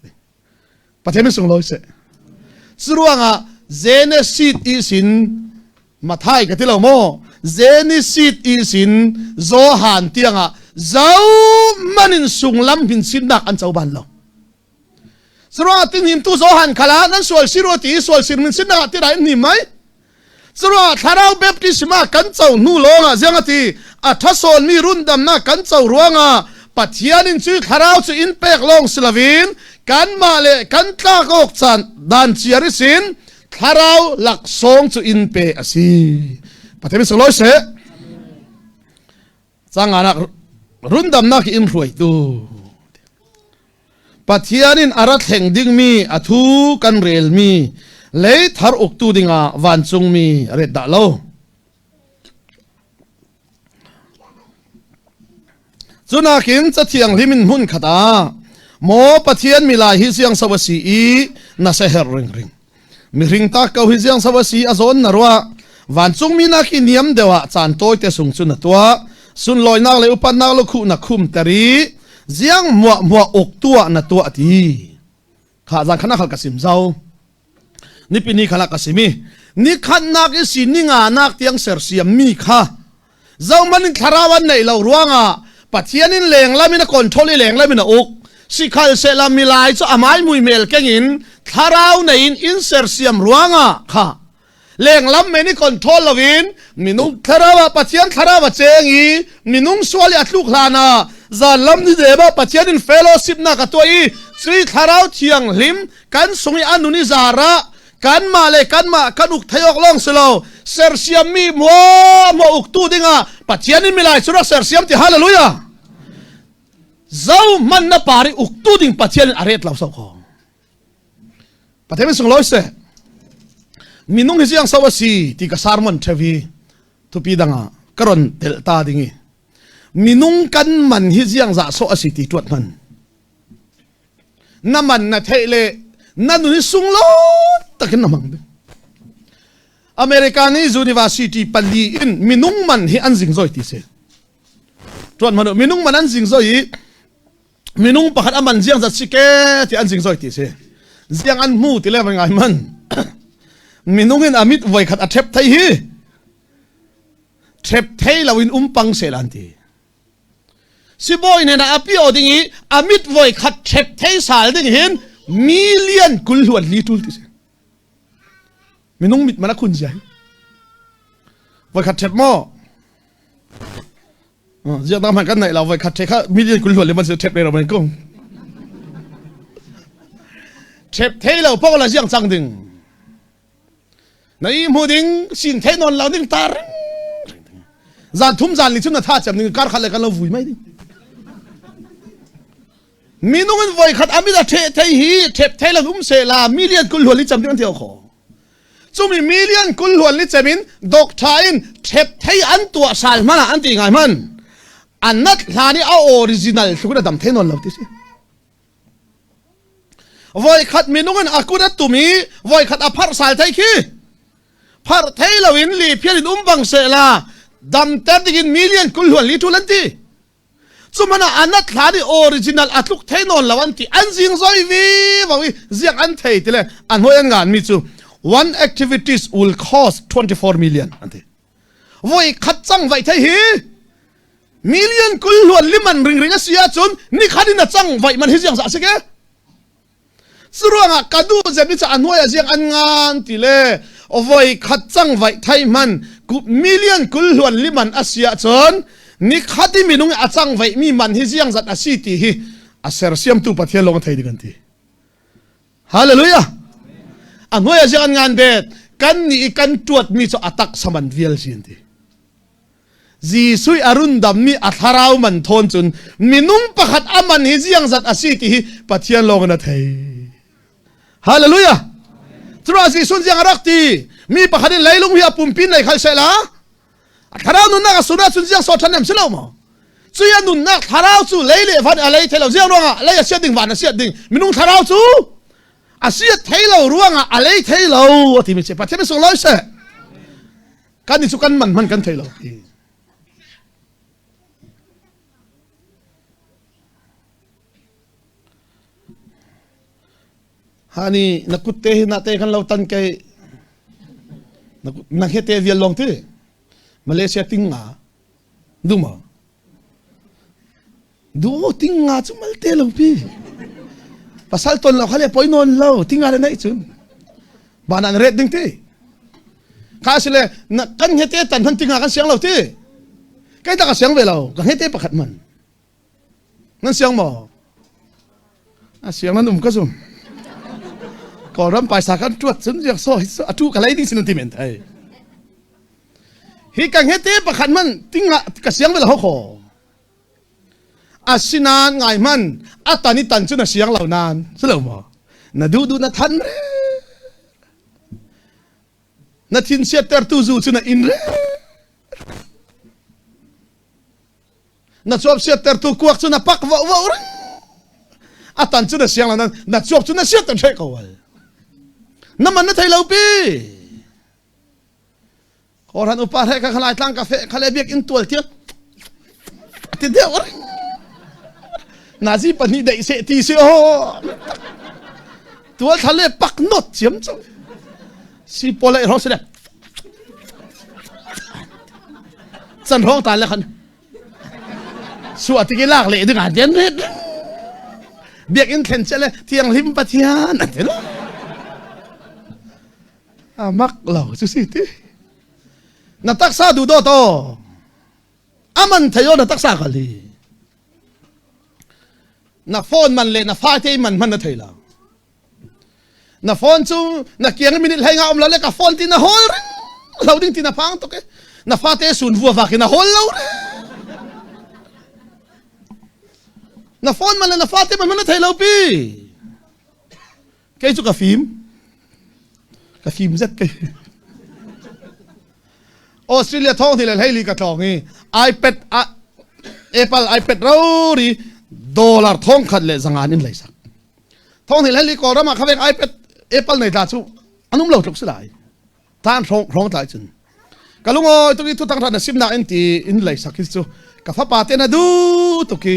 Pathian min sunglawi seh. Curuangah Genesis i sin Mathai ka ti lo maw? Genesis i sin Johan tiangah zohmanh in sunglam hin sinnak an co ban lo. Curuangah tinhim tu Johan khala nan sual sir ti sual sir min sinnak ah tira in hnim mai. Curuangah thlarau baptisma kan co hnu lawngah ziang a ti a ṭhasawnmi rundamnak kan co ruangah Pathian in cu thlarau cu in pek lawng si loin kanmah le kan tlak awk caan dan ciar i sin thlarau laksawng cu in pe a si. Pathian min sunglawi seh. Canganak rundamnak hi in hruaitu. Pathian in a ra thleng dingmi a thu kan relmi lei thar uktu dingah vancungmi ret dah lo. Cunakin cathianghlim in hmun khat ah maw Pathian milai hi siang so a si i na seher ringring. Mihring tak ko hi ziang so a si a zawn na ruah. Vancungmi nak i niam deuh ah caan tawite sung cu na tuah. Sunlawinak le upatnak lukhuh na khum ter i ziang muah muah uk tuah na tuah ti. Kha zan khan khal ka sim zau. Nipi ni khala ka simi. Ni khatnak i si ni nga nak tiang sersiam mi kha zohman in thlarau an neih lo ruangah Pathian in lenglam in a control i lenglam in a uk sikhal sehla milai cu amai muimel kengin thlarau nei in in sersiam ruangah kha lenglam men i control loin minung thlarau ah Pathian thlarau a cheng i minung sual i a tluk hlan ah zanlam ni deba Pathian in fellowship nak a tuah i cui thlarau thianghlim kan sung i anun i zara kanmah le kanmah kan uk thei awk lawng si lo sersiammi maw maw uktu dingah Pathian in milai cu rak sersiam ti hallelujah zo man na pari uktu ding Pathian in a ret lo so ko Pathian sung loi se minung hi siang so a si ti ka sermon thevi thupi danga karon tel ta dingi minung kan man hi ziang za so a si ti tuat man Na man na theih le na nun hi sunglawi takin na hmang ding. America nih university pali in minung man hi an zingzoi ti si. Tuan manu minung man an zingzoi i minung pakhat a man ziang zat si ke ti an zingzoi ti si. Ziang an hmu ti le vai ngai man. Minung in amit voi khat a thep thei hi thep thei lo in um pang sel an ti. Sibawi nen ah a pio ding i a mit voi khat ṭhep thei sal ding hin million 20 hluan li ṭul ti si. Minung mit man a khun zia hi. Voi khat ṭhep maw? Ziak dang hmanh kan neih lo voi khat ṭhe kha million 20 hluan li man si ṭhep le ro man kung. Ṭhep thei lo pok la ziang cang ding. Na i hmu ding sin thei nawn lo ding tar zan thum zan li cun na tha cem ding kar khat le kan lo vui mai ding minung in voi khat amit a the thei hi thep thei la um se la million 20 hluan li cam ding an ti kho chumi million 20 hluan li cem in doctor in thep thei an tua sal mana an ti ngai man an nat hlan i a original thlu na dam thei non lo ti si. Voikhat minung in a kut a tum i voikhat a pharh sal thei khi. Pharh thei loin li phial in um bang seh la damter dingin million 20 hluan li ṭul an ti. Cuhmanh ah anat hlan i original a tluk thei nawn lo an ti. An zing zoi vi vo i ziak an thei ti le an hoi an ngan mi cu one activities will cost 24 million an ti. Voi khat cang vai thei hi million 20 hluan liman ringring a si ahcun nikhat in a cang vai man hi ziang za si ke? Curuangah ka duh zem i ca a hnuai ah ziang an ngan ti le voi khat cang vaih thai hman million 20 hluan liman a si ahcun nikhat i minung i a cang vaih mi man hi ziang zat a si ti hi a sersiamtu Pathian lawng a thei ding an ti. Hallelujah! A hnuai ah ziang an ngan bet kan nih i kan tuat mi cu a taksa man vial si an ti. Jesuh a rundammi a thlarau man thawn cun minung pakhat a man hi ziang zat a si ti hi Pathian lawng in a thei. Hallelujah! Cura Jesuh ziang a rak ti mi pakhat in leilung hi a pumpin lei khal sehla a thlarau nunnak a sun ahcun ziang sawt ṭhan em si lo maw? Cui a nunnak thlarau cu lei le van a lei thei lo ziang ruangah lei a siat ding van a siat ding minung thlarau cu a siat thei lo ruangah a lei thei lo a timi si Pathian sunglawi seh. Kan i cu kan man hman kan thei lo. Hani na kut te hi na te kan lo tan ke na he te vial long ti Malaysia ting nga du ma Du ting nga cu mal te lo pi. Pasal ton lo khale poi non lo ting nga le nei cun. Ba nan ret ding ti. Kha sile na kan he te tan han ting nga kan siang lo ti. Kai ta ka siang ve lo ka he te pakhat man. Nan siang maw? A siang nan um ka zum. Kawlram paisa kan tuat cun riak so atu ka lei ding sin ti men thai. Hi ka hngete pakhat man tinga ka siang ve lo kho. Asinain ngai hman a tan i tan cu na siang lo nain si lo maw? Na duh duh na than re. Na thin siattertu zu cu na in re. Na cuap siattertu kuak cu na pak vo vo ring. A tan cu na siang lo nain na cuap cu na siatter ṭheh ko al. Na man na thei lo pi. Kawlran upa he ka khalai tlang ka fe khale biak in tual tiang ti deuh ring nazi pahnih deih se ti si o tual thale pak not chiam chu si pole ro se chan rong ta le khan su ati ki lak le ding an den ret biak in thlen che le thiang hlim pathian an ti A mak lo cu si ti. Na taksa duh dawt aw. Aman thei aw na taksa kal hi. Na phone man le na fate man man na thei lo. Na phone cu na kiang minute hlei nga um lo le ka phone ti na hol ring lo ding ti na phang tuk e. Na fate sun vua vak in na hol lo re. Na phone man le na fate man man na thei lo pi. Kei cu ka fim. Ka fim zet kei. Australia thong ti le hleili ka tlawng i iPad Apple iPad rori dollar thong khat le zangan in leisak. Thong ti hleili Kawlram ah khavek iPad Apple nei tla cu anum lo tluk si lai. Tan hrong hrong tlai cun. Ka lungoi tuki thu tang na simnak in ti in leisak hi cu ka fapa te na du tuki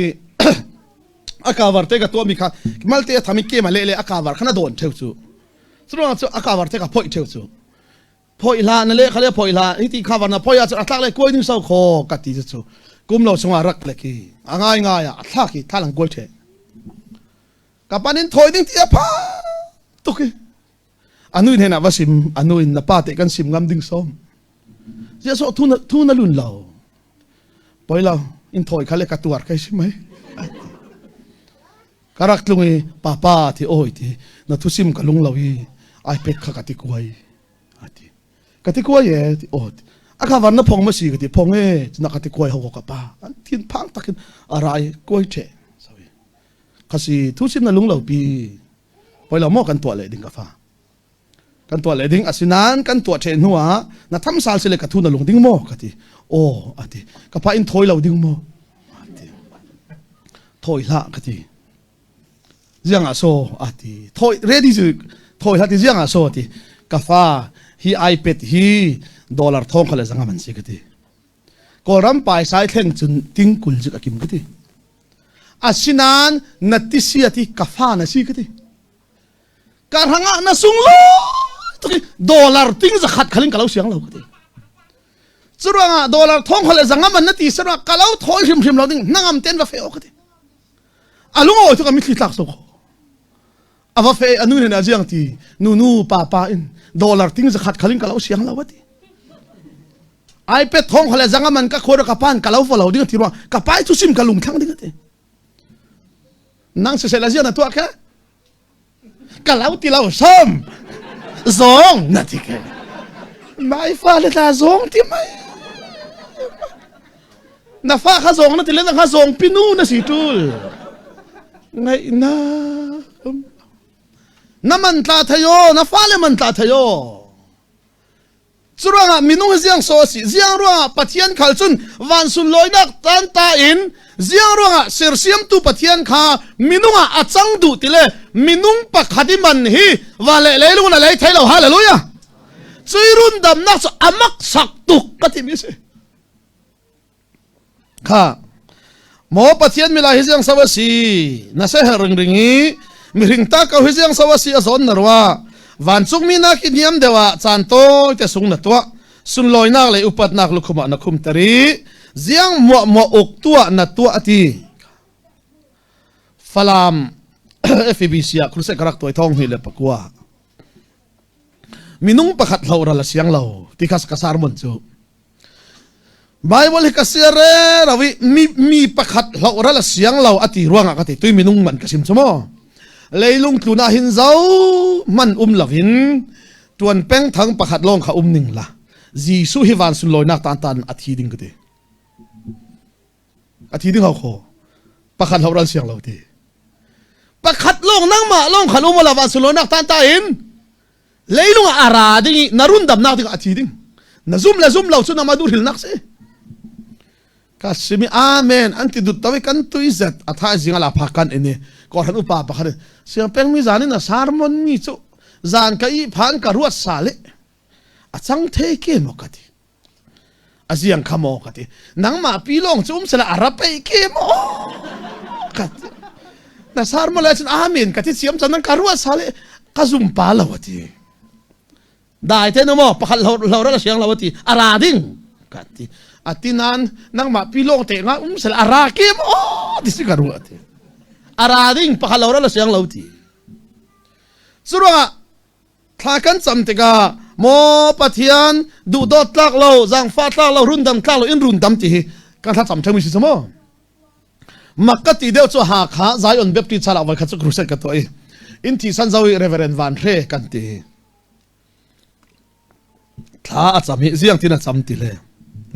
a cover te ka tuah mi kha malte a tham i kem a leh le a cover khan a dawn theu cu curuang cu a cover te ka phoih theu cu phoih hla na le khale phoih hla hi ti cover na phoih ah cun a thlak le kuai ding so kho ka ti cu kum lo chungah rak le ki a ngai ngai ah a thlak i thalang kuai the ka pan in thoi ding ti a pha tuk i anu in hen ah va sim anu in na pa te kan sim ngam ding som zia so thu na thu na lun lo poi lo in thoi kha le ka tuar kai si mai ka rak tlung i papa ti oi ti na thu sim ka lung lo i ai pek kha ka ti kuai ati ka ti kuai e ti o a kha van na phong ma si ka ti phong e na ka ti kuai ho ka pa an thin phang takin arai kuai the sawi khasi thu sim na lung lo pi poi lo maw kan tuah leh ding ka fa kan tuah leh ding asinain kan tuah ṭhe hnu ah na tham sal sile ka thu na lung ding maw ka ti aw a ti ka pa in thawi lo ding maw a ti thawi hlah ka ti. Ziang ah so a ti. Thoi ready cu thoi hlah ti ziang ah so ti. Ka fa hi iPad hi dollar thong kha le zanga man si ka ti. Kawlram paisai thleng cun tingkul zik a kim ka ti. Asinain na ti si a ti ka fa na si ka ti. Ka hrangah na sung lo tuk i dollar ting zakhat khalin ka lo siang lo ka ti. Curuangah dollar thong khal le zanga man na ti sarwa ka lo thawi hrimhrim lo ding hnangam ten va fe o ka ti. A lung awi tuk a mitthli tlak so kho. A va fe anu nen a jiang ti nu nu pa pa in dollar ting zakhat khalin ka lo siang lo ati. iPad thong khale zanga man ka khor ka pan ka lo fo lo ding ti ruang ka pai chu sim ka lung thlang ding ati. Nang se se la zian na tua kha ka lo ti lo som zong na ti ke mai fa le tla zong ti mai na fa kha zong na ti le na kha zong pinu na si tul ngai na na man tla thayo na fa le man tla thayo Curuangah minung hi ziang so a si ziang ruangah Pathian khal cun van sunlawinak tan ta in ziang ruangah sersiamtu Pathian kha minung ah a cang duh ti le minung pakhat i man hi va le leilung na lei thei lo hallelujah cui run damnak cu amak sak tuk ka ti mi si Kha maw Pathian milai hi ziang so a si na seher ringring i mihring ta ko hi ziang so a si a zawn na rua vancungmi nak i niam deuh ah caan tawi te sung na tuah sunlawinak le upatnak lukhum ah na khum ter i ziang muah muah uk tuah na tuah ati Falam FEBC ah crusade ka rak tuai thong hnih le pakua minung pakhat hlo ral a siang lo ti kha ka sermon cu Bible hi ka sia re rawi mi mi pakhat hloh ral a siang lo a ti ruangah ka ti tui minung man ka sim chu maw leilung tlun ah hin zo man um lovin tuan peng thang pakhat lawng kha um ning la Jesuh hi van sunlawinak tan tan a thi ding ka ti a thi ding hau kho pakhat hloh ral siang lo ti pakhat lawng nangmah lawng khan um la van sunlawinak tan ta in leilung ah a ra ding i na rundamnak ding ah a thi ding na zum le zum lo cu nama duh hrilnak si ka simi amen an ti dut tawi kan tui zet a tha zinga la pha kan ini ko han upa pakhat siang peng mi zan in a sermon mi chu zan ka i phan ka ruat sa le a chang the ke mo ka ti a ziang kha maw ka ti nangmah pi lawng cu um sela a ra pei ke maw ka ti na sar mo le cun amen ka ti siam chan ka ruah sale ka zum pa lo ati dai te no mo pakhat lo lo ra siang lo ati a ra ding ka ti ati nan nangmah pi lawng te nga um sela a ra ke maw ti si ka ruah ati a ra ding pakhat lo ra siang lo ti curuangah Thla kan cam tikah maw Pathian duhdawt tlak lo zaangfah tlak lo rundam tlak lo in rundam ti hi kan thla cam ṭhemi si maw mak ka ti deuh cu Hakha Zion Baptist Church ah voikhat cu crusade ka tuah i in thi san zo i Reverend Van Hre kan ti thla a cam hi ziang tin a cam ti le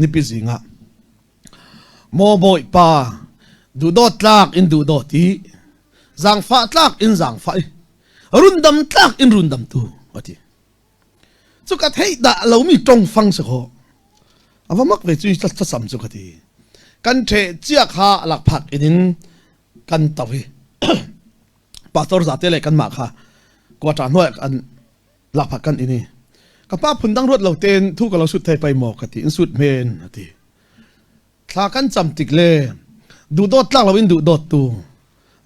nipi zingah maw Bawipa duhdawt tlak in duhdawt i zaangfah tlak in zaangfah i rundam tlak in rundam tu ati cu ka theih dah lomi tongfang si kho ava mak ve cu thlacam cu ka ti kan the cia kha lakphak in in kan to hi pastor zate le kan mah kha quarter hnuai an lakphak kan ini ka pa phun dang ruat lo ten thu ka lo sut thei pai maw ka ti in sut men ati Thla kan cam tik le duhdawt tlak loin duhdawt tu,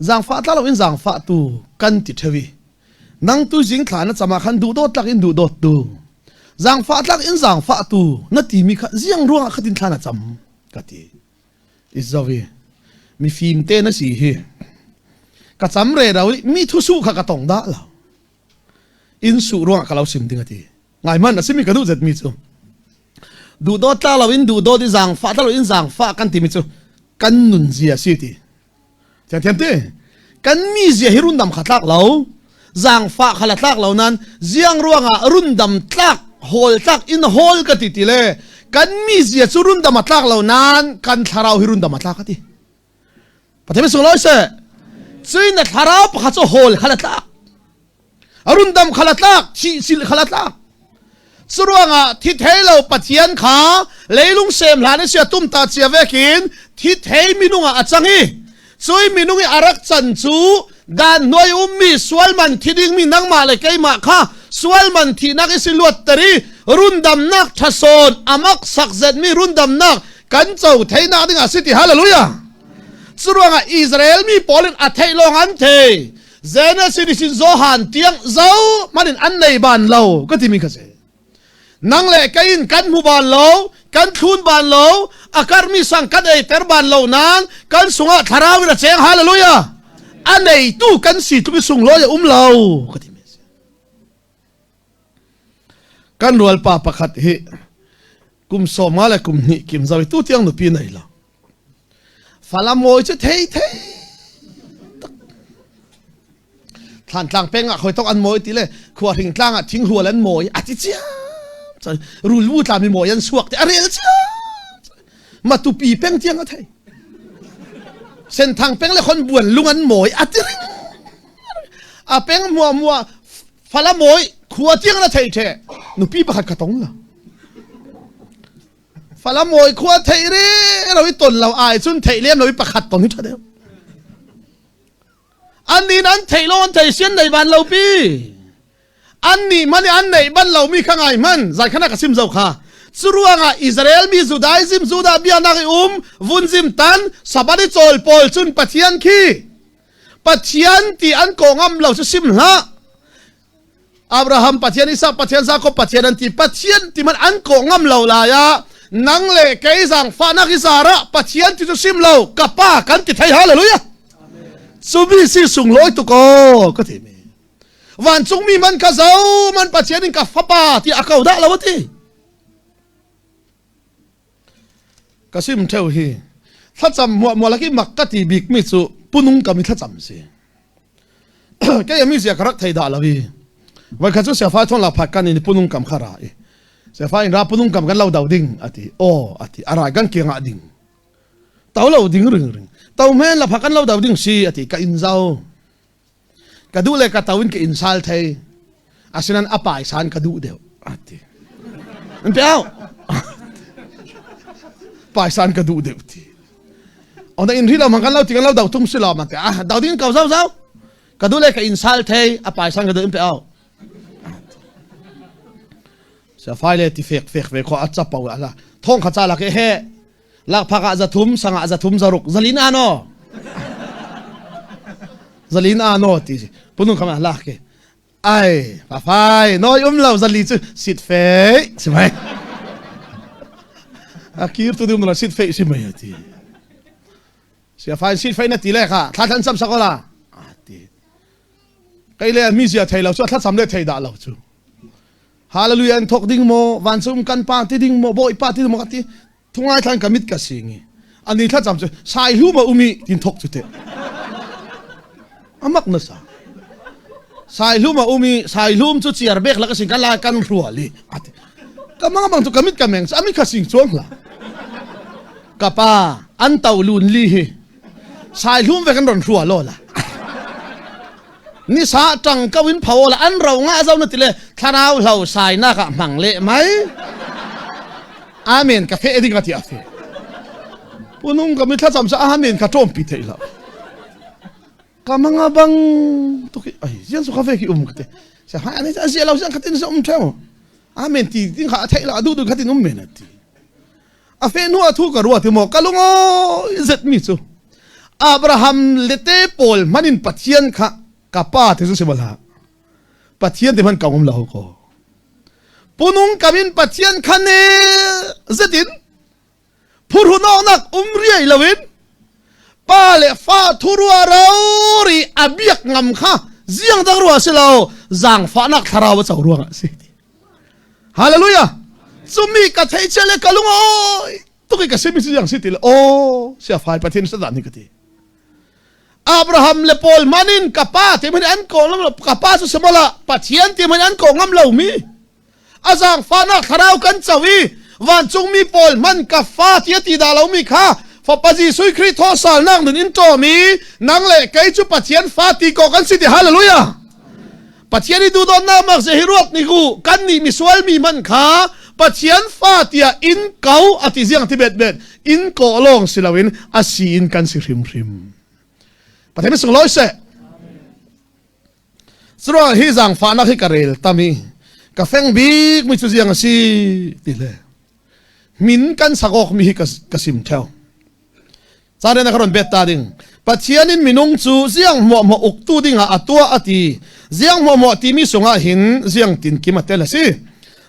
zaangfah tlak loin zaangfah tu kan ti ṭheo i nang tu zing thla na cam ah khan duhdawt tlak in duhdawt tu, zaangfah tlak in zaangfah tu na timi kha ziang ruangah khatin thla na cam ka ti. I zo i mifim te na si hi ka cam re ro i mi thusu kha ka tong dah lo. Inn su ruangah ka lo sim ding a ti. Ngai man a simi ka duh zet mi cu. Duhdawt tla lo in duhdawt i zaangfah tla lo in zaangfah kan timi cu kan nun zia si ti. Thiam thiam ti. Kan mi zia hi rundam kha tlak lo. Zaangfah kha la tlak lo nan ziang ruangah rundam tlak hawl tlak in hawl ka ti ti le kan mi zia cu rundam a tlak lo nan kan thlarau hi rundam a tlak ka ti. Pathian sunglawi seh. Cui na thlarau pakhat cu hawl kha la tlak. Rundam kha la tlak, thihsil kha la tlak. Curuangah thi thei lo Pathian kha leilung sem hlan i sia tum ta cia vekin thi thei minung ah a cang i cui minung i a rak can cu Dan hnuai ummi sual man thi dingmi nangmah le keimah kha sual man thihnak i si luatter i rundamnak ṭhasawn amak sakzetmi rundamnak kan co theinak ding ah si ti. Hallelujah! Curuangah Israel mi pawl in a theih lawng an thei. Genesis in Johan tiang zo manin an nei ban lo ka timi kha si. Nang le kei in kan hmu ban lo, kan thlun ban lo, a karmi sang kan eiter ban lo nain kan sungah thlarau in a cheng. Hallelujah! A neitu kan si tluk i sunglawi a um lo ka timi si. Kan rualpa pakhat hi kum 50 le kum hnih kim zau tu tiang nupi nei lo. Falam mawi cu thei thei Thlantlang peng ah khoi tok an mawi ti le khua hring tlang ah thing hual an mawi a ti ciam rul wu tla mi mawi an suak te a rel ciam matupi peng tiang a thei senthang peng le khon buan lung an mawi a ti ring a peng mua mua fala mawi khua tiang na thei the nupi pakhat ka tong la Falam mawi khua theih re lo i ton lo ai cun theih lem lo i pakhat ton hi ṭha deuh. An nin an theih lo an thei sian nei ban lo pi. An nih man i an neih ban lo mi kha ngai hman zai khana ka sim zo kha. Curuangah Israel mi Judaism Judah biaknak i um vunzim tan Sabbath i cawl pawl cun Pathian khi Pathian ti an ko ngam lo cu sim hlah. Abraham Pathian, Isaac Pathian, Jacob Pathian an ti. Pathian ti man an kawh ngam lo lai ah nang le kei zaangfahnak i zar ah Pathian ti cu sim lo ka pa kan ti thei. Hallelujah! Cu mi si sunglawi tuk aw ka ti mi. Vancungmi man ka zo man Pathian in ka fapa ti a ko dah lo ti. Ka sim theu hi thlacam muah muah laki mak ka ti bik mi cu punung kam i thlacam si. Kei ami zia ka rak thei dah lo i voi khat cu siafai thon la phat kan in punung kam kha ra i siafai in ra punung kam kan lo do ding ati aw ati arai kan kiang ah ding to lo ding ring ring to men la pha kan lo do ding si ati ka in zau ka duh le ka to in ka in sal thei asinan a pai san ka duh deuh ati an piao pai san ka duh deuh ti onda in ri lo man kan lo ti kan lo do tum si lo man te ah do ding ko zau zau ka duh le ka in sal thei a pai san ka duh in pe au sa fai le ti fek fek ve kho a chapau ala thong kha cha la ke he lakphak ah zathum sangah zathum zaruk zalin ano zalin ano ti punung khama lak ke ai pa fai noi um lo zali chu sit fe si mai a kir tu dum la sit fe si mai ti sia fai sit fe na ti le kha thla than sam sakola ti kai le mi zia thei lo chu thla sam le thei da lo chu Hallelujah an thok ding maw vancung kan pa ti ding maw bawipa ti ding maw ka ti thungai thlan ka mit ka singi ani thla cam cu sai hu ma umi tin thok chu te amak na sa sai hlum a umi sai hlum chu chiar bek la ka sing ka la kan ruali ati ka mang bang chu kamit ka meng ami kha sing chuang la ka pa an tau lun li hi sai hlum ve kan ron rua lo la ni sa tang ko in pho la an ro nga zo na tile thlarau hlo sai na ka mang le mai amen ka fe ding ka ti a fe punung ka mi thla cham sa amen ka tom pi thei lo ka manga bang to ki ai jian su ka ve ki um ka te sa ha ani a sia lo siang khatin sa um theu amen ti ting kha thei la du du khatin um men ati a fe nu a thu ka ruwa ti mo ka lungo zet mi chu Abraham lete pawl manin Pathian kha ka pa te chu si bala Pathian te man ka um lo ko punung kamin Pathian kha ne zetin phurhunawknak um riai loin pa le fa thurua ro ri a biak ngam kha ziang dang rua si lo zaangfahnak thlarau a co ruangah si hallelujah cumi ka thei chia le ka lung oi tuk i ka simi si yang si ti le o sia fai pathian sa dan ni ka ti Abraham le Paul manin ka pa te man an ko ngam lo ka pa cu samola pathian te man an ko ngam lo mi a zaangfahnak thlarau kan co i vancungmi pawl hman ka fa tia ti dah lomi kha Fapa Jesuh Khrih thawhsalnak nun in ṭawm i nang le kei cu Pathian fa ti ko kan si ti hallelujah Pathian i duhdawtnak mak ze hi ruat ni ku kan nih misual mi hman kha Pathian fa tiah in ko ati ziang ti bet bet in ko lawng si loin a si in kan si hrimhrim Pathian sunglawi seh. Curuangah hi zaangfahnak hi ka rel tam i ka feng bik mi cu ziang a si ti le min kan sak awk mi hi ka sim theo. Caren a ka ron bet ta ding. Pathian in minung cu ziang hmuahhmuah uktu dingah a tuah a ti. Ziang hmuahhmuah timi sungah hin ziang tinkim a tel a si.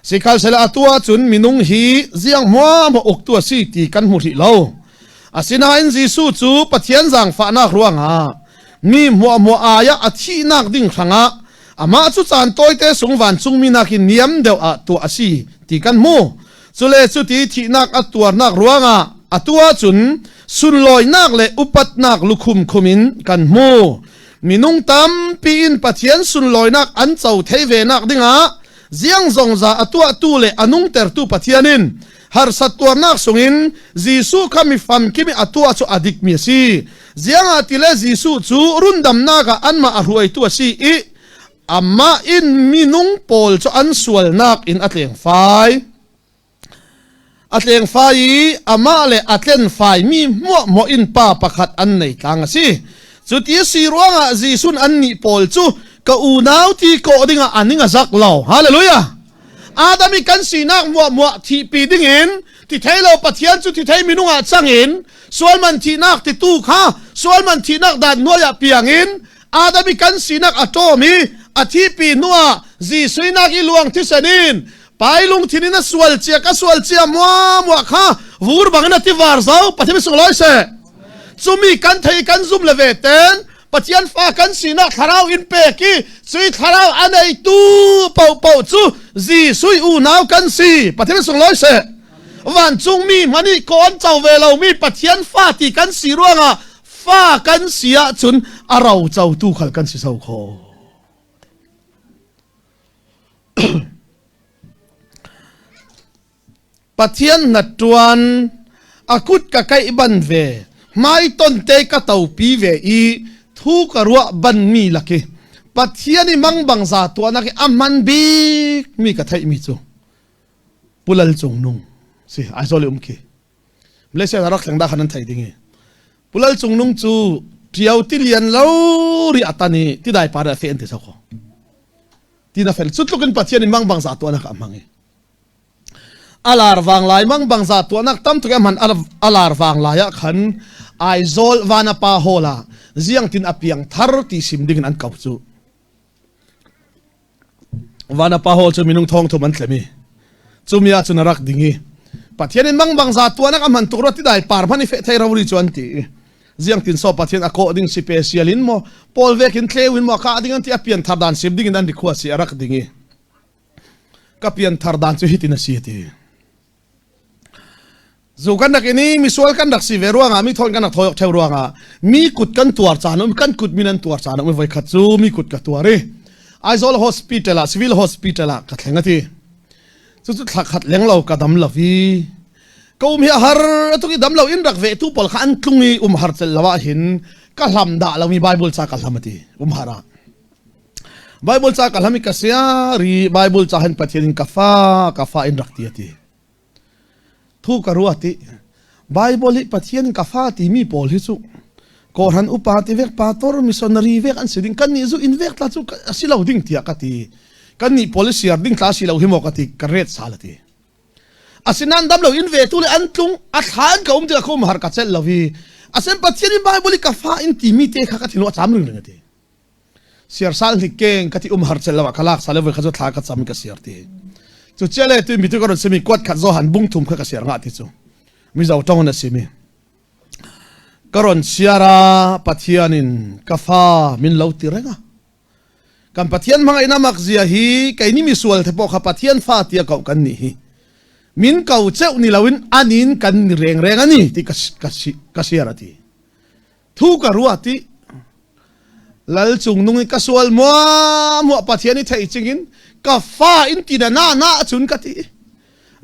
Sikhalsehla a tuah cun minung hi ziang hmuahhmuah uktu a si ti kan hmu hrih lo. Asinain Jesuh cu Pathian zaangfahnak ruangah mi hmuahhmuah ai ah a thihnak ding hrangah amah cu caan tawite sung vancungmi nakin niam deuh ah tuah a si ti kan hmu. Cule cuti thihnak a tuarnak ruangah atu ahcun sunlawinak le upatnak lukhum khum in kan hmu. Minung tampi in Pathian sunlawinak an co thei ve nak dingah ziang zongza a tuahtu le a nungtertu Pathian in harsat tuarnak sungin Jesuh kha mi famkim i a tuah cu a dikmi a si. Ziangah tile Jesuh cu rundamnak ah anmah a hruaitu a si i amah in minung pawl cu an sualnak in a tlengfai. A tlengfai i amah le a tlenfaimi hmuahhmuah in pa pakhat an nei tlang a si. Cuti a si ruangah Jesuh annih pawl cu ka unau ti kawh dingah an ning a zak lo. Hallelujah! Adam i kan sinak muahmuah thihpi dingin ti thei lo Pathian cu ti thei minung ah cangin sualman thihnak titu kha sualman thihnak dan hnuai ah piangin Adam i kan sinak a ṭawm i a thihpi hnuah Jesuh nak i luang thisen in pai lungthin in a sual cia ka sual cia muamuah kha vur bangin a tivar zo Pathian sunglawi seh cumi kan thei kan zum le ve ten Pathian fa kan sinak thlarau in pek i cui thlarau a neitu paohpaoh cu Jesuh unau kan si Pathian sunglawi seh vancungmi hmanh ko an co ve lomi Pathian fa ti kan si ruangah fa kan si ahcun a ro cotu khal kan si so kho. Pathian na ṭuan a kut ka kaih ban ve hmaiton te ka topi ve i thu ka ruah ban mi laki Pathian i mangbang za tuahnak i a hman bik mi ka theih mi cu Pulal Cung Nung si Aizawl i um khi Malaysia rak thleng da khan an thei ding i Pulal Cung Nung cu ṭiau tilian lo ri atan i tidai par a fe an ti so kho tina fel cu tluk in Pathian in mangbang za tuahnak a hmang i alar vang lai mangbang za tuahnak tam tuk hman alar vang lai ah khan Aizawl Vanapa Hall ah ziang tin a piang thar ti sim ding in an kau cu Vanapa Hall cu minung thong thum an tlem i cumi ah cun a rak ding i Pathian in mangbang za tuahnak a hman tuk ro ti dai par hman i fe thei ro ri cu an ti i ziang tin so Pathian a kawh ding si special in maw pawl vek in tleu in maw ka ding an ti a pian thar dan sim ding in an ri khua si a rak ding i ka pian thar dan cu hitin a si ti Zu kan rak in i misual kan rak si ve ruangah mi thawn kan rak thawi theu ruangah mi kut kan tuar caan um kan kut min an tuar caan um voi khat cu mi kut ka tuar i Aizawl hospital ah civil hospital ah ka thleng ati cu cu thla khat leng lo ka dam lo i ka um hi a har tuk i dam lo in rak ve tu pawl kha an tlung i um har cel lo ah hin ka hlam dah lo mi Bible ca ka hlam ati um har ah Bible ca ka hlam i ka sia ri Bible ca hin Pathian in ka fa ka fa in rak ti ati Thu ka ruat i Baibal hi Pathian ka fa timi pawl hi cu kawhhran upa ti vek pastor missionary vek an si ding kan nih zu in vek tla cu a si lo ding tiah ka ti kan nih pawl siar ding tla si lo hi maw ka ti ka ret sal ti asinan dam lo in ve tu le an tlung a thla an ka um tikah ka um har ka celh lo i asen Pathian in Bible i ka fa in timi te kha ka thinlung a cam ring ring ati Siarsal hnik keng ka ti um har cel lo ka lak sale voi kha cu thla ka cam ka siar ti cu chiale tu mi tu ka ron simi kuat khat zo han bung thum kha ka siar nga ti cu mizo tong na simi ka ron siara pathian in ka fa min lo ti renga kan pathian hmang ina mak zia hi kei ni mi sual the po kha pathian fa tia kau kan ni hi min kau cheu ni loin anin kan ni reng reng ani ti ka ka siar ati Thu ka ruat i Lal cung nung i ka sual muah Pathian i theih cingin ka fa in ti na na na cun ka ti.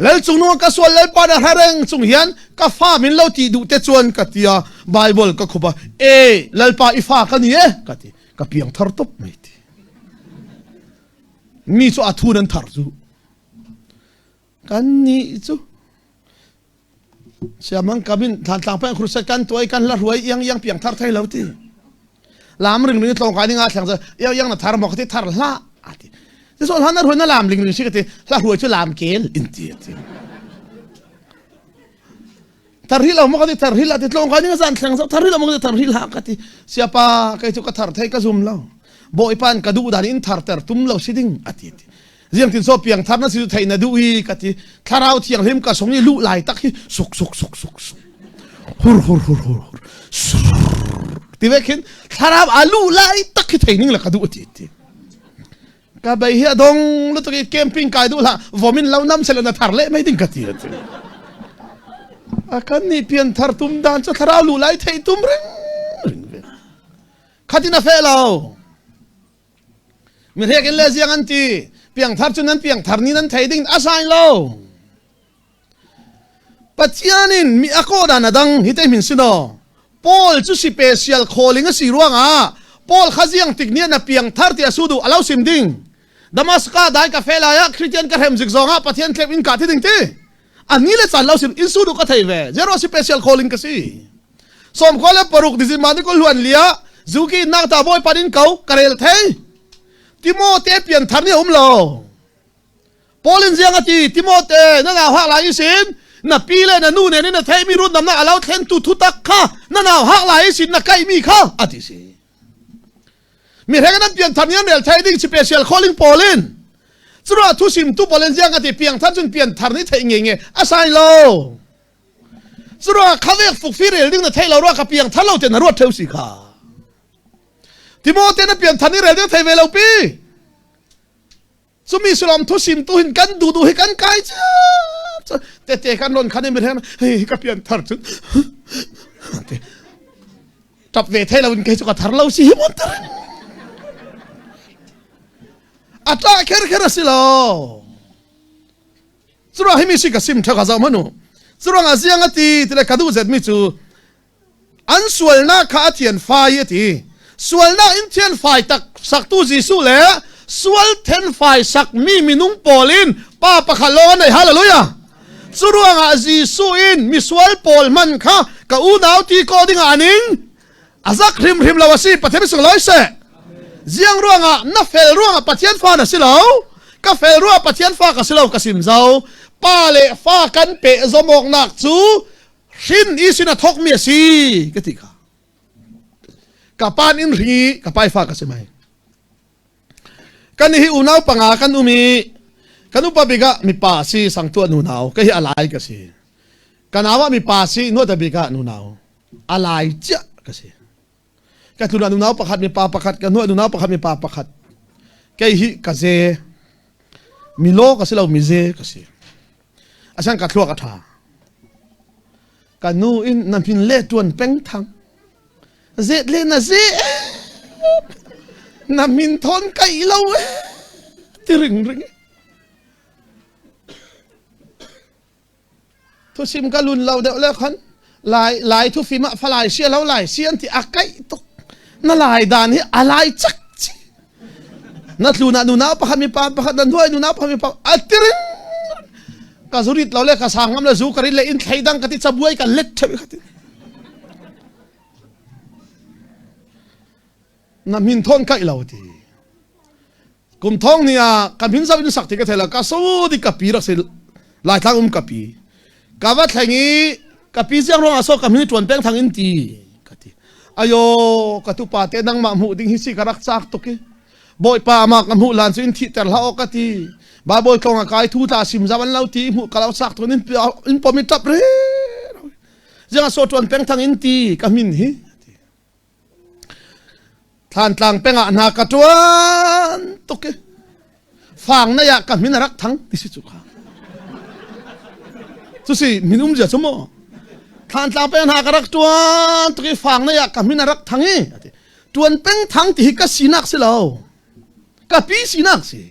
Lal cung nung ka sual lalpa na rareng cung hian ka fa min lo ti duh te chuan ka tia Bible ka khupa e lalpa i fa ka ni e ka ti ka piang thar top mai ti. Mi cu a thu nan thar cu kan nih cu Siamang kamin Thantlang peng crusade kan tuai kan la ruai iang iang piang thar thai lo ti. Lam ring ring tlong kai ninga thleng yang yang na thar mo ka ti thar hla ati. Ti so hla na ruai na lam ling ring si ka ti hla ruai chu lam kel in ti ati. Thar hi lo mo ka ti thar hi la ti tlong kai ninga zan thleng thar hi lo mo ka ti thar hi la ka ti siapa kai chu ka thar thei ka zum lo. Bawipa ka duh dan in thar ter tum lo si ding ati ti. Ziang tin so piang thar na si thei na duh hi ka ti thlarau thianghlim ka sung i luh lai tak hi suk suk suk suk suk hur hur hur hur hur ti ve khin thlarau a luh lai tak hi thei ning la ka duh ti ti ka bei hi adong lu tuk i camping kai duh la vomin lo nam sel na thar le mai ding ka ti ti a kan ni pian thar tum dan chu thlarau luh lai thei tum ring ring ve khatin a fe lo Mihrek in le ziang an ti. Piangthar cu nan piangthar ni nan thei ding a sai lo. Pathian in mi a kawh dan a dang hi te min sino. Paul cu special calling a si ruangah Paul kha ziang tik ni na piangthar ti a su du alo sim ding. Damascus dai ka fe lai ah Christian ka hrem zik zong ah Pathian thlep in ka thi ding ti. Ani le chan lo sim in su du ka thei ve. Zero special calling ka si. Som ko le paruk dizima ni ko hluan lia zuki nak ta bawi panin ko karel thei Timote pian thar ni um lo Paulin ziang ati Timote na nau hak lai sin na pi le na nu ne ni na thei mi run nam na alo thlen tu thu tak kha na nau hak lai sin na kai mi kha ati si mi hreng nan pian thar ni an rel thei ding special calling Paulin chura thu sim tu Paulin ziang ati piang thar chun pian thar ni thei nge nge asai lo Curuangah khavek fukfi rel ding na thei lo rua ka piang thar lo te na ruat theu si kha. Timote na piang than i rel ding thei ve lo pi. Cumi sullam thu sim tu hin kan du du hi kan kai cha te te kan lon khan mi hen hei ka pian thar chu tap ve thei lo in ke chu ka thar lo si hi mon tar ata kher kher asilo Curuang hi mi si ka sim ṭha ka zoh hmanh u. Curuang ah ziang a ti tile ka duh zetmi cu an sualnak kha a thian fai a ti. Sualnak in thian fai tak saktu Jesuh le sual then fai sakmi minung pawl in pa pakhat lawng an nei. Hallelujah! Curuangah Jesuh in misual pawl hman kha ka unau ti ko dingah an ing a zak hrimhrim lo a si Pathian sunglawi seh ziang ruangah na fel ruangah Pathian fa na si lo ka fel ruangah Pathian fa ka si lo ka sim zo pa le fa kan pe zomawknak cu hrin i sin a thawkmi a si ka ti kha ka pan in ri ka pai fa ka si mai kan hi unau panga kan um i kan upa bik ah mipa si sangtu nu nau ka hi alai ka si kan nau ah mipa si nuata bik ah nu nau a lai chiah ka si ka tlun ah nunau pakhat mipa pakhat ka hnuah nunau pakhat mipa pakhat kei hi ka ze milo ka si lo mi ze ka si asan ka thluak a tha ka nu in na min le tuan peng thang zet le na ze na min thon kai lo e ti ring ring Thusim ka lun lo deuh le khan lai lai thufim ah falai sia lo lai si an ti a kaih tuk na lai dan hi a lai chak chi na tlu na nu na pakhat mi pa pakhat na nuai nu na pakhat mi pa a tiring ka zurit lo le ka sang ngam le zu ka rin le in thlei dang ka ti chabuai ka let theu ka ti na min thon kai lo ti Kum thong ni ah ka min zau in sak ti ka thei lo ka so di ka pi rak si Laitlang um ka pi ka va thleng i ka pi ziang ruang ah so ka min tuan peng thang in ti ka ti ayo ka tu pa te nangmah hmuh ding hi si ka rak chak tuk i bawipa ma ka hmuh lan cu in thih ter hlah aw ka ti Bible tlong ah kai thu tla sim zam an lo ti hmuh ka lo chak tuk in in pom i tap re ziang so tuan peng thang in ti ka min hi Thlantlang peng ah hna ka ṭuan tuk i fang nei ah ka min a rak thang ti si cu kha. Cu si min um zia cu mu. Thlantlang peng hna ka rak ṭuan tuk i fang nei ah ka min a rak thang i ati. Ṭuan peng thang ti hi ka sinak si lo. Ka pi sinak si.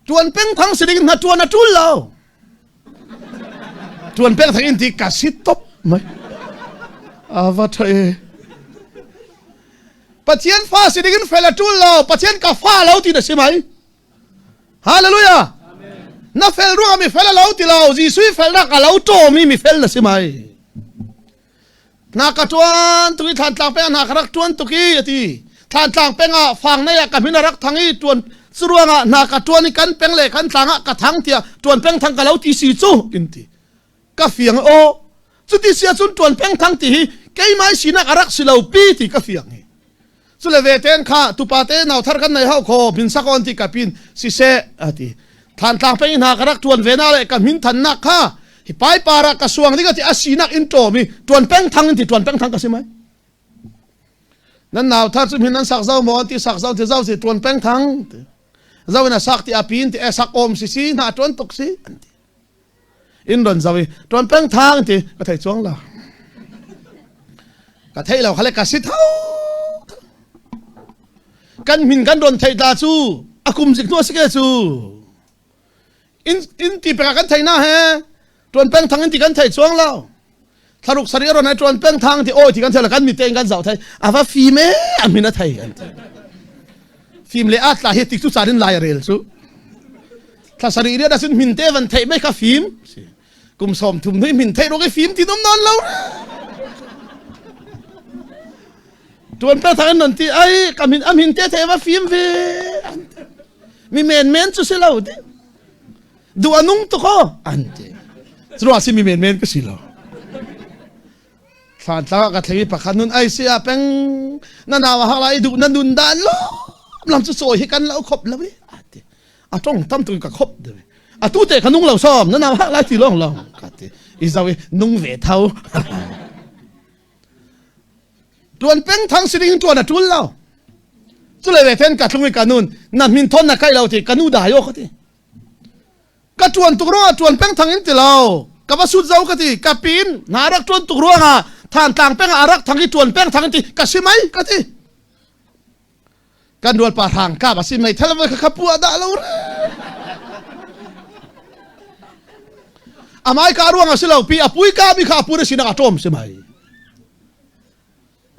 Ṭuan peng thang si ding na ṭuan a ṭul lo. Ṭuan peng thang in ti ka si top mai. Ava ṭha e. Pathian fa si ding in fel a ṭul lo. Pathian ka fa lo ti na si mai. Hallelujah. Na fel ruangah mi fel a lo ti lo. Jesuh i felnak a lo ṭawmi mi fel na si mai. Na ka ṭuan tuk i Thlantlang peng ah hna ka rak ṭuan tuk i a ti. Thlantlang peng ah fang nei ah ka min a rak thang i ṭuan curuangah hna ka ṭuan i kan peng le kan tlang ah ka thang tiah ṭuan peng thang ka lo ti si cu in ti. Ka fiang aw. Cuti si ahcun ṭuan peng thang ti hi keimah sinak a rak si lo pi ti ka fiang hi. Cule ve ten kha tupa te nau thar kan nei hau kho min sak on ti ka pin siseh a ti. Thantlang peng hna ka rak ṭuan ve na le ka min thannak kha hi pai para ka suang ding ati a sinak in ṭawm i ṭuan peng thang in ti ṭuan peng thang ka si mai. Nan nau thar cu min nan sak zau maw ti sak zau ti zau si ṭuan peng thang ti. Zau in a sak ti a pin ti e sak om si si hna ṭuan tuk si an ti. In ron zau i ṭuan peng thang ti ka thei chuang lo. Ka thei lo khale ka si tho. Kan min kan ron thei ta cu a kum zik hnu a si ke cu. In in ti peka kan thei na he ṭuan peng thang in ti kan thei chuang lo. Thlaruk sari ron ai ṭuan peng thang ti oi ti kan thei lo kan mi te in kan zau thei a va fim e a min a thei an ti. Fim le a tla hi tik cu caan in lai a rel cu. Thla sarih riat ahcun min te van theih mai kha fim. Kum sawm thum hnui min theih ruak i fim ti nom non lo. Tuan pe thang in nan ti ai ka min a min te thei va fim ve. Mi men men cu si lo ti. Du anung tu ko an ti. Cu si mi men men ka si lo. Thlan ka thleng i pakhat nun ai si a peng na nau hak lai duh na nun dan lo lam cu sawi hi kan lo khop lo i ati a tong tam tu ka khop de atu te ka nung lo som na nau hak lai ti long long ka ti i zau i nung ve thau tuan peng thang siring tuan a tul lo cu le ve ten ka thlung i ka nun na min thon na kai lo ti ka nu da yo ka ti Ka ṭuan tuk ruangah ṭuan peng thang in ti lo. Ka va sut zo ka ti. Ka pin na rak ṭuan tuk ruangah Thantlang peng ah a rak thang i ṭuan peng thang in ti ka si mai ka ti. Kan rual pa hrang kap a si mei thal voi kha kha pu dah lo re. Amai ka ruang a si lo pi a pui ka mi kha a pu na sinak a ṭawm si mai.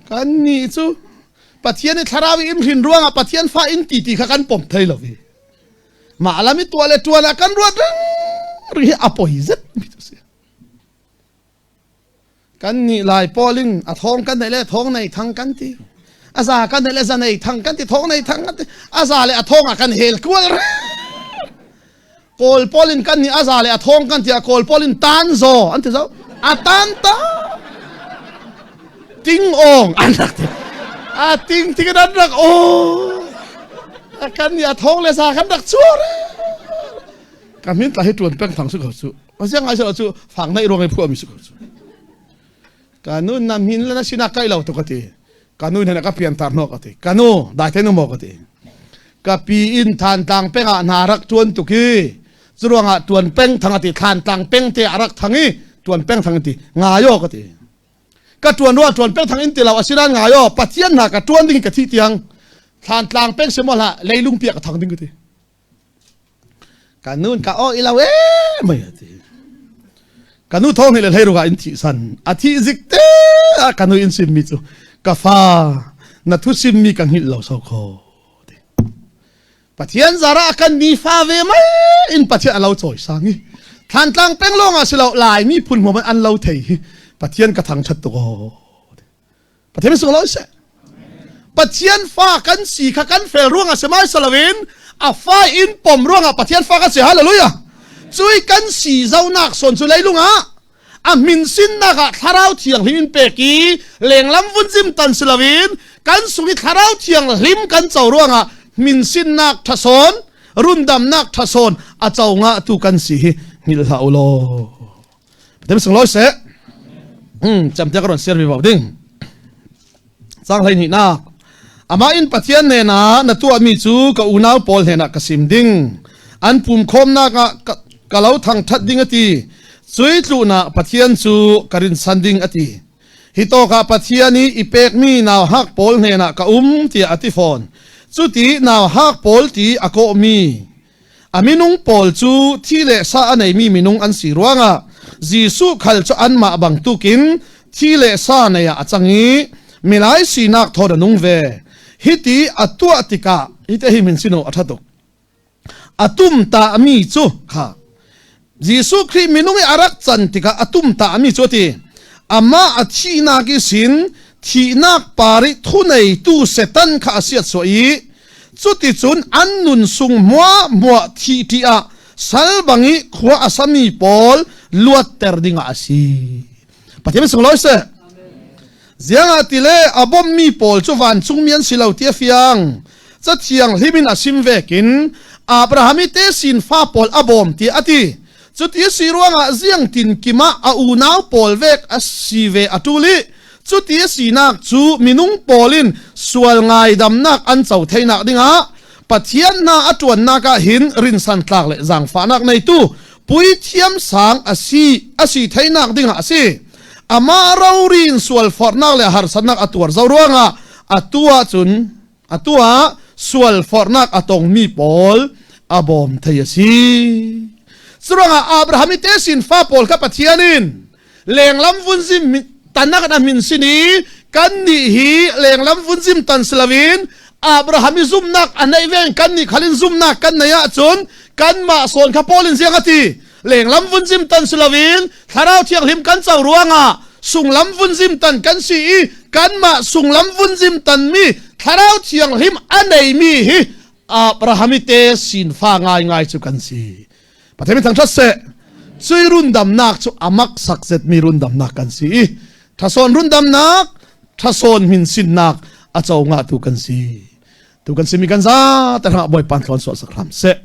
Kan nih cu Pathian i thlarau i in hrin ruangah Pathian fa in ti ti kha kan pom thei lo i mah lam i tuah le tuan ah kan ruat ring ring hi a poi zet mi cu si. Kan nih lai pawl in a thawng kan neih le thawng nei thang kan ti. A za kan neih le za nei thang kan ti thawng nei thang kan ti. A za le a thawng ah kan hel kual re. Kawl pawl in kan nih a za le a thawng kan ti ah Kawl pawl in tan zaw an ti zo. A tan ta ting ong an rak ti. A ting ting in an rak o. Kan nih a thawng le za kan rak chuar. Ka min tla hi tuan peng thang su ko su. Pasiang ai cu fang nei ruang i phuah mi su ko su. Ka nu na min le na sinak kai lo to ka ti. Ka nu hna ka pian tar no ka ti. Ka nu dai te nu mo ka ti. Ka pi in than tlang peng ah na rak tuan tuk i curuangah tuan peng thang ati thlan tlang peng te arak thang i tuan peng thang ti ngayo ka ti ka tuan rua tuan peng thang in ti lo asinan ngayo pathian hna ka tuan ding ka thi tiang thlan tlang peng se mo hlah leilung pia ka thang ding ka ti Ka nun ka aw ilo e mai a ti. Ka nu thong hi le hlei ruka in thi san. A thi zik te a ka nu in sim mi cu ka fa na thu sim mi ka hngilh lo so kho. Pathian zara kan ni fa ve mai in Pathian a lo chawi sang i Thlantlang peng lawng ah si lo Lai mi phun hmuam an lo thei hi Pathian ka thang that tuk aw. Pathian sung lo seh. Pathian fa kan si kha kan fel ruangah si mai saloin a fa in pom ruangah Pathian fa kan si hallelujah. Cui kan si zonak son cu leilung ah a min sinnak ah thlarau thianghlim in pek i lenglam vun zim tan si loin kan sung i thlarau thianghlim kan co ruangah min sinnak thasawn rundamnak thasawn a co nga tu kan si hi hngilh hlah u law Dem sung loi seh. Cam te ka ron share mi bau ding. Cang hlei hnih nak. Amah in Pathian hnenah na tuahmi cu ka unau pawl hnenah ka sim ding. An pum khawmnak ah ka, ka lo thangthat ding a ti. Cui tluhnak Pathian cu ka rinsan ding a ti. Hi tawk ah Pathian i i pekmi nau hak pawl hnenah ka um tiah a ti fawn. Cuti nau hak pawl ti a kawhmi A minung pawl cu thi le sa a neimi minung an si ruangah Jesuh khal cu anmah bantukin thi le sa nei ah a cang i milai sinak thawt a nung ve. Hiti a tuah tikah hite hi min sino a ṭha tuk. A tum ta mi cu kha Jesuh Khrih minung i a rak can tikah a tum ta mi cu ti. Amah a thihnak i sin thihnak par i thuneitu Satan kha a siatsuah i cuticun an nun sung hmuahhmuah thih ṭih ah sal bang i khua a sami pawl luatter dingah a si. Pathian sunglawi seh. Ziangah ti le a bawmhmi pawl cu vancungmi an si lo ti a fiang. Cathiang hlim in a sim vekin Abraham i te sin fa pawl a bawm tiah a ti. Cuti a si ruangah ziang tinkim ah a unau pawl vek a si ve a ṭul i cuti a sinak cu minung pawl in sual ngaidamnak an co theinak dingah Pathian hna a ṭuannak ah hin rinsan tlak le zaangfahnak neitu puithiam sang a si a si theinak dingah a si. Amah rori in sual forhnak le harsatnak a tuar zo ruangah atu ahcun atu ah sual forhnak a tongmi pawl a bawm thei a si. Curuangah Abraham i te sin fa pawl kha Pathian in lenglam vunzim tanak in a min sin i kan nih hi lenglam vunzim tan si loin Abraham i zumnak a neih ve kan nih khalin zumnak kan nei ahcun kanmah sawn kha Paul in ziang a ti lenglam vunzim tan si loin thlarau thianghlim kan co ruangah sunglam vunzim tan kan si i kanmah sunglam vunzim tan mi thlarau thianghlim a neimi hi Abraham i te sinfa ngaingai cu kan si. Pathian min thangṭhat seh. Cui rundamnak cu amak sakzet mi rundamnak kan si i ṭhasawn rundamnak, ṭhasawn min sinnak a co ngah tu kan si. Tu kan simi kan za te hrang Bawipa thlawn suah sak hram seh.